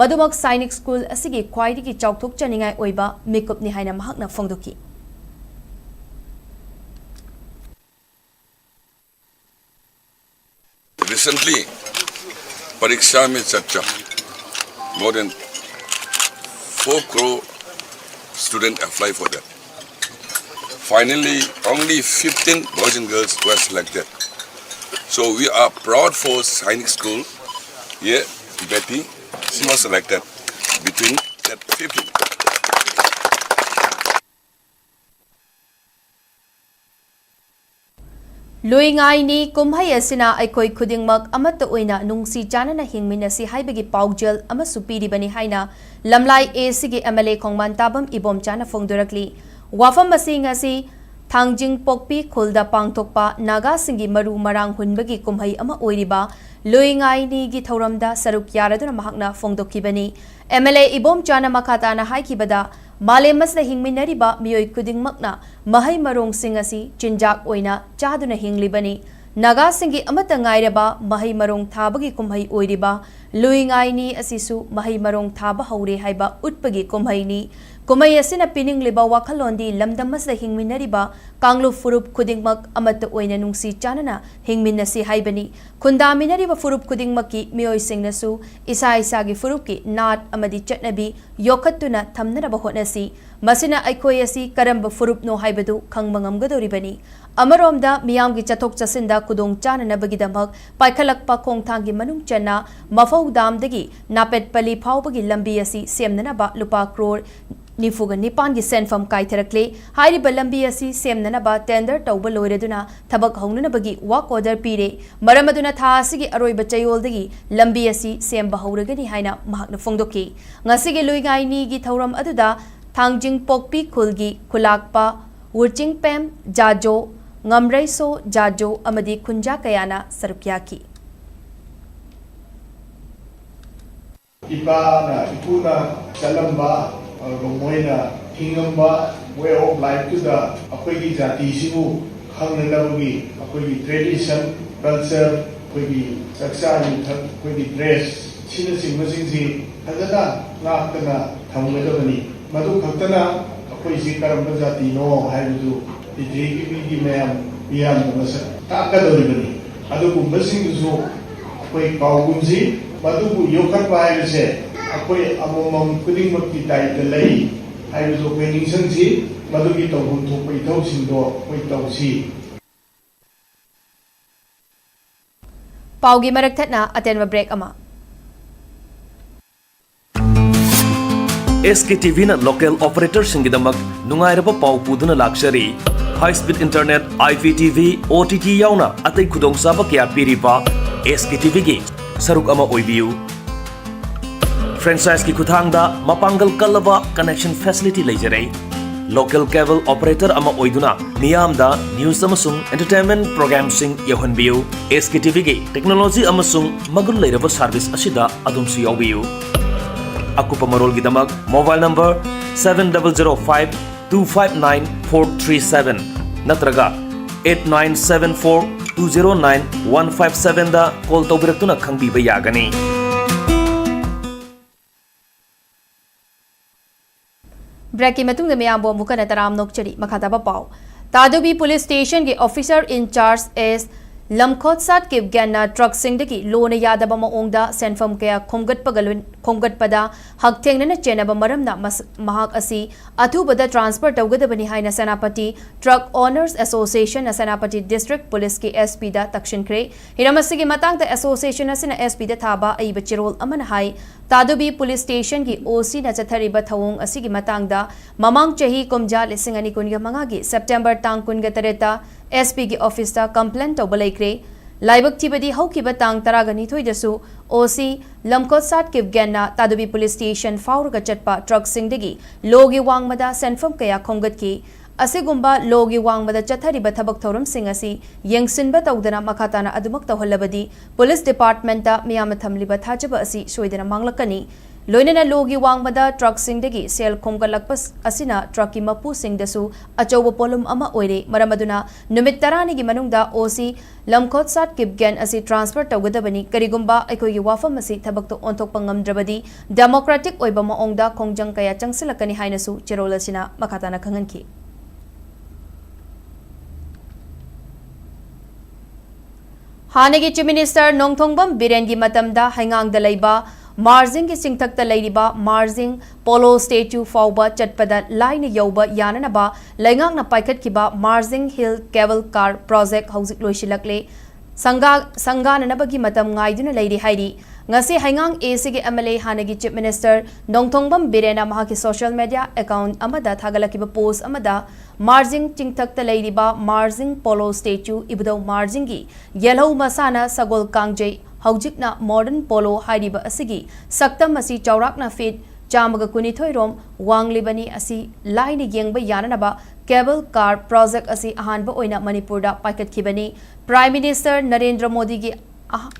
ꯃꯗꯨꯃꯛ ꯁꯥꯏꯅꯤꯛ ꯁ꯭ꯀꯨꯜ ꯑꯁꯤꯒꯤ ꯈ꯭ꯋꯥꯏꯗꯒꯤ ꯆꯥꯎꯊꯣꯛꯆꯅꯤꯡꯉꯥꯏ ꯑꯣꯏꯕ ꯃꯤꯀꯨꯞꯅꯤ ꯍꯥꯏꯅ ꯃꯍꯥꯛꯅ ꯐꯣꯡꯗꯣꯛꯈꯤ꯫ Recently, Pariksha Pe Charcha, more than four crore students apply for that. Finally, only fifteen boys and girls were selected. So we are proud for Sainik School. Yeah, Betty, she was selected between that fifteen. ꯂꯨꯏꯉꯥꯏꯅꯤ ꯀꯨꯝꯍꯩ ꯑꯁꯤꯅ ꯑꯩꯈꯣꯏ ꯈꯨꯗꯤꯡꯃꯛ ꯑꯃꯠꯇ ꯑꯣꯏꯅ ꯅꯨꯡꯁꯤ ꯆꯥꯟꯅꯅ ꯍꯤꯡꯃꯤꯟꯅꯁꯤ ꯍꯥꯏꯕꯒꯤ ꯄꯥꯎꯖꯦꯜ ꯑꯃꯁꯨ ꯄꯤꯔꯤꯕꯅꯤ ꯍꯥꯏꯅ ꯂꯝꯂꯥꯏ ꯑꯦ ꯁꯤꯒꯤ ꯑꯦꯝ ꯑꯦꯜ ꯑꯦ ꯈꯣꯡꯕꯥꯟ ꯇꯥꯕꯝ ꯏꯕꯣꯝꯆꯥꯅ ꯐꯣꯡꯗꯣꯔꯛꯂꯤ꯫ ꯋꯥꯐꯝ ꯑꯁꯤ ꯉꯁꯤ ꯊꯥꯡꯖꯤꯡ ꯄꯣꯛꯄꯤ ꯈꯨꯜꯗ ꯄꯥꯡꯊꯣꯛꯄ ꯅꯥꯒꯥꯁꯤꯡꯒꯤ ꯃꯔꯨ ꯃꯔꯥꯡ ꯍꯨꯟꯕꯒꯤ ꯀꯨꯝꯍꯩ ꯑꯃ ꯑꯣꯏꯔꯤꯕ ꯂꯨꯏꯉꯥꯏꯅꯤꯒꯤ ꯊꯧꯔꯝꯗ ꯁꯔꯨꯛ ꯌꯥꯔꯗꯨꯅ ꯃꯍꯥꯛꯅ ꯐꯣꯡꯗꯣꯛꯈꯤꯕꯅꯤ꯫ ꯑꯦꯝ ꯑꯦꯜ ꯑꯦ ꯏꯕꯣꯝꯆꯥꯅ ꯃꯈꯥ ꯇꯥꯅ ꯍꯥꯏꯈꯤꯕꯗ, ꯃꯥꯂꯦꯝ ꯑꯁꯤꯗ ꯍꯤꯡꯃꯤꯟꯅꯔꯤꯕ ꯃꯤꯑꯣꯏ ꯈꯨꯗꯤꯡꯃꯛꯅ ꯃꯍꯩ ꯃꯔꯣꯡꯁꯤꯡ ꯑꯁꯤ ꯆꯤꯟꯖꯥꯛ ꯑꯣꯏꯅ ꯆꯥꯗꯨꯅ ꯍꯤꯡꯂꯤꯕꯅꯤ꯫ ꯅꯥꯒꯥꯁꯤꯡꯒꯤ ꯑꯃꯠꯇ ꯉꯥꯏꯔꯕ ꯃꯍꯩ ꯃꯔꯣꯡ ꯊꯥꯕꯒꯤ ꯀꯨꯝꯍꯩ ꯑꯣꯏꯔꯤꯕ ꯂꯨꯏꯉꯥꯏꯅꯤ ꯑꯁꯤꯁꯨ ꯃꯍꯩ ꯃꯔꯣꯡ ꯊꯥꯕ ꯍꯧꯔꯦ ꯍꯥꯏꯕ ꯎꯠꯄꯒꯤ ꯀꯨꯝꯍꯩꯅꯤ꯫ ꯀꯨꯝꯍꯩ ꯑꯁꯤꯅ ꯄꯤꯅꯤꯡꯂꯤꯕ ꯋꯥꯈꯜꯂꯣꯟꯗꯤ ꯂꯝꯗꯝ ꯑꯁꯤꯗ ꯍꯤꯡꯃꯤꯟꯅꯔꯤꯕ ꯀꯥꯡꯂꯨꯞ ꯐꯨꯔꯨꯞ ꯈꯨꯗꯤꯡꯃꯛ ꯑꯃꯠꯇ ꯑꯣꯏꯅ ꯅꯨꯡꯁꯤ ꯆꯥꯟꯅꯅ ꯍꯤꯡꯃꯤꯟꯅꯁꯤ ꯍꯥꯏꯕꯅꯤ꯫ ꯈꯨꯟꯗꯥꯃꯤꯟꯅꯔꯤꯕ ꯐꯨꯔꯨꯞ ꯈꯨꯗꯤꯡꯃꯛꯀꯤ ꯃꯤꯑꯣꯏꯁꯤꯡꯅꯁꯨ ꯏꯁꯥ ꯏꯁꯥꯒꯤ ꯐꯨꯔꯨꯞꯀꯤ ꯅꯥꯠ ꯑꯃꯗꯤ ꯆꯠꯅꯕꯤ ꯌꯣꯛꯈꯠꯇꯨꯅ ꯊꯝꯅꯅꯕ ꯍꯣꯠꯅꯁꯤ꯫ ꯃꯁꯤꯅ ꯑꯩꯈꯣꯏ ꯑꯁꯤ ꯀꯔꯝꯕ ꯐꯨꯔꯨꯞꯅꯣ ꯍꯥꯏꯕꯗꯨ ꯈꯪꯕ ꯉꯝꯒꯗꯧꯔꯤꯕꯅꯤ꯫ ꯑꯃꯔꯣꯝꯗ ꯃꯤꯌꯥꯝꯒꯤ ꯆꯠꯊꯣꯛ ꯆꯠꯁꯤꯟꯗ ꯈꯨꯗꯣꯡ ꯆꯥꯅꯅꯕꯒꯤꯗꯃꯛ ꯄꯥꯏꯈꯠꯂꯛꯄ ꯈꯣꯡꯊꯥꯡꯒꯤ ꯃꯅꯨꯡ ꯆꯟꯅ ꯃꯐꯧꯗꯥꯝꯗꯒꯤ ꯅꯥꯄꯦꯠꯄꯂꯤ ꯐꯥꯎꯕꯒꯤ ꯂꯝꯕꯤ ꯑꯁꯤ ꯁꯦꯝꯅꯅꯕ ꯂꯨꯄꯥ ꯀ꯭ꯔꯣꯔ ꯅꯤꯐꯨꯒ ꯅꯤꯄꯥꯟꯒꯤ ꯁꯦꯟꯐꯝ ꯀꯥꯏꯊꯔꯛꯂꯦ꯫ ꯍꯥꯏꯔꯤꯕ ꯂꯝꯕꯤ ꯑꯁꯤ ꯁꯦꯝꯅꯅꯕ ꯇꯦꯟꯗꯔ ꯇꯧꯕ ꯂꯣꯏꯔꯗꯨꯅ ꯊꯕꯛ ꯍꯧꯅꯅꯕꯒꯤ ꯋꯥꯛ ꯑꯣꯔꯗꯔ ꯄꯤꯔꯦ꯫ ꯃꯔꯝ ꯑꯗꯨꯅ ꯊꯥ ꯑꯁꯤꯒꯤ ꯑꯔꯣꯏꯕ ꯆꯌꯣꯜꯗꯒꯤ ꯂꯝꯕꯤ ꯑꯁꯤ ꯁꯦꯝꯕ ꯍꯧꯔꯒꯅꯤ ꯍꯥꯏꯅ ꯃꯍꯥꯛꯅ ꯐꯣꯡꯗꯣꯛꯈꯤ꯫ ꯉꯁꯤꯒꯤ ꯂꯨꯏꯉꯥꯏꯅꯤꯒꯤ ꯊꯧꯔꯝ ꯑꯗꯨꯗ ꯊꯥꯡꯖꯤꯡ ꯄꯣꯛꯄꯤ ꯈꯨꯜꯒꯤ ꯈꯨꯂꯥꯛꯄ ꯎꯔꯆꯤꯡꯄꯦꯝ ꯖꯥꯖꯣ, ꯉꯝꯔꯩꯁꯣ ꯖꯥꯖꯣ ꯑꯃꯗꯤ ꯈꯨꯟꯖꯥ ꯀꯌꯥꯅ ꯁꯔꯨꯛ ꯌꯥꯈꯤ꯫ ꯏꯄꯥꯅ, ꯏꯄꯨꯅ ꯆꯠꯂꯝꯕ, ꯑꯗꯨꯒ ꯃꯣꯏꯅ ꯍꯤꯡꯉꯝꯕ way of lifeꯇꯨꯗ ꯑꯩꯈꯣꯏꯒꯤ ꯖꯥꯇꯤꯁꯤꯕꯨ ꯈꯪꯅꯅꯕꯒꯤ ꯑꯩꯈꯣꯏꯒꯤ tradition, culture, ꯑꯩꯈꯣꯏꯒꯤ ꯆꯥꯛꯆꯥ ꯌꯨꯊꯛ, ꯑꯩꯈꯣꯏꯒꯤ dress, ꯁꯤꯅꯆꯤꯡꯕꯁꯤꯡꯁꯤ ꯐꯖꯅ ꯉꯥꯛꯇꯅ ꯊꯝꯒꯗꯕꯅꯤ꯫ ꯃꯗꯨ ꯈꯛꯇꯅ ꯑꯩꯈꯣꯏꯁꯤ ꯀꯔꯝꯕ ꯖꯥꯇꯤꯅꯣ ꯍꯥꯏꯕꯗꯨ ꯄ꯭ꯔꯤꯊꯤꯕꯤꯒꯤ ꯃꯌꯥꯝ ꯃꯤꯌꯥꯝꯗ ꯃꯁꯛ ꯇꯥꯛꯀꯗꯧꯔꯤꯕꯅꯤ꯫ ꯑꯗꯨꯒꯨꯝꯕꯁꯤꯡꯗꯨꯁꯨ ꯑꯩꯈꯣꯏ ꯀꯥꯎꯒꯨꯝꯁꯤ꯫ ꯃꯗꯨꯕꯨ ꯌꯣꯛꯈꯠꯄ ꯍꯥꯏꯕꯁꯦ ꯑꯩꯈꯣꯏ ꯑꯃꯃꯝ ꯈꯨꯗꯤꯡꯃꯛꯀꯤ ꯗꯥꯏꯇ ꯂꯩ ꯍꯥꯏꯕꯗꯨ ꯑꯩꯈꯣꯏ ꯅꯤꯡꯁꯤꯡꯁꯤ꯫ ꯃꯗꯨꯒꯤ ꯇꯧꯐꯝ ꯊꯣꯛꯄ ꯏꯊꯧꯁꯤꯡꯗꯣ ꯑꯩꯈꯣꯏ ꯇꯧꯁꯤ꯫ ꯄꯥꯎꯒꯤ ꯃꯔꯛ ꯊꯠꯅ ꯑꯇꯦꯟꯕ ꯕ꯭ꯔꯦꯛ ꯑꯃ꯫ ꯑꯦꯁ ꯀꯦ ꯇꯤ ꯚꯤꯅ ꯂꯣꯀꯦꯜ ꯑꯣꯄꯔꯦꯇꯔꯁꯤꯡꯒꯤꯗꯃꯛ ꯅꯨꯡꯉꯥꯏꯔꯕ ꯄꯥꯎ ꯄꯨꯗꯨꯅ ꯂꯥꯛꯆꯔꯤ꯫ High speed internet, I P T V, O T T ꯌꯥꯎꯅ ꯑꯇꯩ ꯈꯨꯗꯣꯡꯆꯥꯕ ꯀꯌꯥ ꯄꯤꯔꯤꯕ S K T V ꯒꯤ ꯁꯔꯨꯛ ꯑꯃ ꯑꯣꯏꯕꯤꯌꯨ꯫ Franchise ꯀꯤ ꯈꯨꯠꯊꯥꯡꯗ ꯃꯄꯥꯡꯒꯜ ꯀꯜꯂꯕ connection facility ꯂꯩꯖꯔꯦ꯫ Local cable operator ꯑꯃ ꯑꯣꯏꯗꯨꯅ ꯃꯤꯌꯥꯝꯗ news ꯑꯃꯁꯨꯡ entertainment program ꯁꯤꯡ ꯌꯧꯍꯟꯕꯤꯌꯨ꯫ S K T V ꯒꯤ technology ꯑꯃꯁꯨꯡ ꯃꯒꯨꯟ ꯂꯩꯔꯕ service ꯑꯁꯤꯗ ꯑꯗꯣꯝꯁꯨ ꯌꯥꯎꯕꯤꯌꯨ꯫ ꯑꯀꯨꯞꯄ ꯃꯔꯣꯜꯒꯤꯗꯃꯛ mobile number seven double zero five two five nine four three seven ꯅꯠꯇ꯭ꯔꯒ eight nine seven four two zero nine one five seven ꯗ call ꯇꯧꯕꯤꯔꯛꯇꯨꯅ ꯈꯪꯕꯤꯕ ꯌꯥꯒꯅꯤ꯫ Break ꯀꯤ ꯃꯇꯨꯡꯗ ꯃꯌꯥꯝꯕꯨ ꯑꯃꯨꯛ ꯍꯟꯅ ꯇꯔꯥꯝꯅ ꯑꯣꯛꯆꯔꯤ꯫ ꯃꯈꯥ ꯇꯥꯕ ꯄꯥꯎ꯫ ꯇꯥꯗꯨꯕꯤ Police Station ꯒꯤ officer in charge S ꯂꯝꯈꯣꯠꯁꯥꯠ ꯀꯤꯞꯒꯦꯟꯅ truck ꯁꯤꯡꯗꯒꯤ ꯂꯣꯅ ꯌꯥꯗꯕ ꯃꯑꯣꯡꯗ ꯁꯦꯟꯐꯝ ꯀꯌꯥ ꯈꯣꯝꯒꯠꯄꯒ ꯂꯣꯏ-, ꯈꯣꯝꯒꯠꯄꯗ ꯍꯛꯊꯦꯡꯅꯅ ꯆꯦꯟꯅꯕ ꯃꯔꯝꯅ ꯃꯁ-, ꯃꯍꯥꯛ ꯑꯁꯤ ꯑꯊꯨꯕꯗ transfer ꯇꯧꯒꯗꯕꯅꯤ ꯍꯥꯏꯅ ꯁꯦꯅꯥꯄꯇꯤ Truck Owners Association ꯅ ꯁꯦꯅꯥꯄꯇꯤ District Police ꯀꯤ S P ꯗ ꯇꯛꯁꯤꯟꯈ꯭ꯔꯦ꯫ ꯍꯤꯔꯝ ꯑꯁꯤꯒꯤ ꯃꯇꯥꯡꯗ association ꯑꯁꯤꯅ S P ꯗ ꯊꯥꯕ ꯑꯏꯕ ꯆꯦꯔꯣꯜ ꯑꯃꯅ ꯍꯥꯏ, ꯇꯥꯗꯨꯕꯤ Police Station ꯒꯤ O C ꯅ ꯆꯠꯊꯔꯤꯕ ꯊꯧꯑꯣꯡ ꯑꯁꯤꯒꯤ ꯃꯇꯥꯡꯗ ꯃꯃꯥꯡ ꯆꯍꯤ ꯀꯨꯝꯖꯥ ꯂꯤꯁꯤꯡ ꯑꯅꯤ ꯀꯨꯟꯒ ꯃꯉꯥꯒꯤ September ꯇꯥꯡ ꯀꯨꯟꯒ ꯇꯔꯦꯠꯇ S P ꯒꯤ office ꯇ complaint ꯇꯧꯕ ꯂꯩꯈ꯭ꯔꯦ꯫ ꯂꯥꯏꯕꯛ ꯊꯤꯕꯗꯤ ꯍꯧꯈꯤꯕ ꯇꯥꯡ ꯇꯔꯥꯒ ꯅꯤꯊꯣꯏꯗꯁꯨ O C ꯂꯝꯈꯣꯠꯁꯥꯠ ꯀꯤꯞꯒꯦꯟꯅ Tadubi Police Station ꯐꯥꯎꯔꯒ ꯆꯠꯄ truck ꯁꯤꯡꯗꯒꯤ ꯂꯣꯒꯤ ꯋꯥꯡꯃꯗ ꯁꯦꯟꯐꯝ ꯀꯌꯥ ꯈꯣꯝꯒꯠꯈꯤ꯫ ꯑꯁꯤꯒꯨꯝꯕ ꯂꯣꯒꯤ ꯋꯥꯡꯃꯗ ꯆꯠꯊꯔꯤꯕ ꯊꯕꯛ ꯊꯧꯔꯝꯁꯤꯡ ꯑꯁꯤ ꯌꯦꯡꯁꯤꯟꯕ ꯇꯧꯗꯅ ꯃꯈꯥ ꯇꯥꯅ ꯑꯗꯨꯃꯛ ꯇꯧꯍꯜꯂꯕꯗꯤ Police Department ꯇ ꯃꯤꯌꯥꯝꯅ ꯊꯝꯂꯤꯕ ꯊꯥꯖꯕ ꯑꯁꯤ ꯁꯣꯏꯗꯅ ꯃꯥꯡꯂꯛꯀꯅꯤ꯫ ꯂꯣꯏꯅꯅ ꯂꯣꯒꯤ ꯋꯥꯡꯃꯗ truck ꯁꯤꯡꯗꯒꯤ ꯁꯦꯜ ꯈꯣꯝꯒꯠꯂꯛꯄ ꯑꯁꯤꯅ truck ꯀꯤ ꯃꯄꯨꯁꯤꯡꯗꯁꯨ ꯑꯆꯧꯕ ꯄꯣꯠꯂꯨꯝ ꯑꯃ ꯑꯣꯏꯔꯦ꯫ ꯃꯔꯝ ꯑꯗꯨꯅ ꯅꯨꯃꯤꯠ ꯇꯔꯥꯅꯤꯒꯤ ꯃꯅꯨꯡꯗ O C ꯂꯝꯈꯣꯠꯁꯥꯠ ꯀꯤꯞꯒꯦꯟ ꯑꯁꯤ transfer ꯇꯧꯒꯗꯕꯅꯤ꯫ ꯀꯔꯤꯒꯨꯝꯕ ꯑꯩꯈꯣꯏꯒꯤ ꯋꯥꯐꯝ ꯑꯁꯤ ꯊꯕꯛꯇ ꯑꯣꯟꯊꯣꯛꯄ ꯉꯝꯗ꯭ꯔꯕꯗꯤ democratic ꯑꯣꯏꯕ ꯃꯑꯣꯡꯗ ꯈꯣꯡꯖꯪ ꯀꯌꯥ ꯆꯪꯁꯤꯜꯂꯛꯀꯅꯤ ꯍꯥꯏꯅꯁꯨ ꯆꯦꯔꯣꯜ ꯑꯁꯤꯅ ꯃꯈꯥ ꯇꯥꯅ ꯈꯪꯍꯟꯈꯤ꯫ ꯍꯥꯟꯅꯒꯤ Chief Minister ꯅꯣꯡꯊꯣꯡꯕꯝ ꯕꯤꯔꯦꯟꯒꯤ ꯃꯇꯝꯗ ꯍꯩꯉꯥꯡꯗ ꯂꯩꯕ ꯃꯥꯔꯖꯤꯡꯒꯤ ꯆꯤꯡꯊꯛꯇ ꯂꯩꯔꯤꯕ ꯃꯥꯔꯖꯤꯡ Polo Statue ꯐꯥꯎꯕ ꯆꯠꯄꯗ ꯂꯥꯏꯅ ꯌꯧꯕ ꯌꯥꯅꯅꯕ ꯂꯩꯉꯥꯛꯅ ꯄꯥꯏꯈꯠꯈꯤꯕ Marjing Hill Cable Car Project ꯍꯧꯖꯤꯛ ꯂꯣꯏꯁꯤꯜꯂꯛꯂꯦ꯫ ꯁꯪꯒꯥ-, ꯁꯪꯒꯥꯅꯅꯕꯒꯤ ꯃꯇꯝ ꯉꯥꯏꯗꯨꯅ ꯂꯩꯔꯤ ꯍꯥꯏꯔꯤ꯫ ꯉꯁꯤ ꯍꯩꯉꯥꯡ ꯑꯦ ꯁꯤꯒꯤ ꯑꯦꯝ ꯑꯦꯜ ꯑꯦ ꯍꯥꯟꯅꯒꯤ ꯆꯤꯐ ꯃꯤꯅꯤꯁꯇꯔ ꯅꯣꯡꯊꯣꯡꯕꯝ ꯕꯤꯔꯦꯟꯅ ꯃꯍꯥꯛꯀꯤ ꯁꯣꯁꯤꯌꯦꯜ ꯃꯦꯗꯤꯌꯥ ꯑꯦꯀꯥꯎꯟꯠ ꯑꯃꯗ ꯊꯥꯒꯠꯂꯛꯈꯤꯕ ꯄꯣꯁꯠ ꯑꯃꯗ ꯃꯥꯔꯖꯤꯡ ꯆꯤꯡꯊꯛꯇ ꯂꯩꯔꯤꯕ ꯃꯥꯔꯖꯤꯡ ꯄꯣꯂꯣ ꯁ꯭ꯇꯦꯆꯨ ꯏꯕꯨꯙꯧ ꯃꯥꯔꯖꯤꯡꯒꯤ ꯌꯦꯜꯍꯧ ꯃꯁꯥꯟꯅ ꯁꯒꯣꯜ ꯀꯥꯡꯖꯩ, ꯍꯧꯖꯤꯛꯅ ꯃꯣꯗꯔꯟ ꯄꯣꯂꯣ ꯍꯥꯏꯔꯤꯕ ꯑꯁꯤꯒꯤ ꯁꯛꯇꯝ ꯑꯁꯤ ꯆꯥꯎꯔꯥꯛꯅ ꯐꯤꯠ ꯆꯥꯝꯃꯒ ꯀꯨꯟꯅꯤꯊꯣꯏ ꯔꯣꯝ ꯋꯥꯡꯂꯤꯕꯅꯤ꯫ ꯑꯁꯤ ꯂꯥꯏꯅ ꯌꯦꯡꯕ ꯌꯥꯅꯅꯕ ꯀꯦꯕꯜ ꯀꯥꯔ ꯄ꯭ꯔꯣꯖꯦꯛ ꯑꯁꯤ ꯑꯍꯥꯟꯕ ꯑꯣꯏꯅ ꯃꯅꯤꯄꯨꯔꯗ ꯄꯥꯏꯈꯠꯈꯤꯕꯅꯤ꯫ ꯄ꯭ꯔꯥꯏꯝ ꯃꯤꯅꯤꯁꯇꯔ ꯅꯔꯦꯟꯗ꯭ꯔ ꯃꯣꯗꯤꯒꯤ ꯑꯍ-,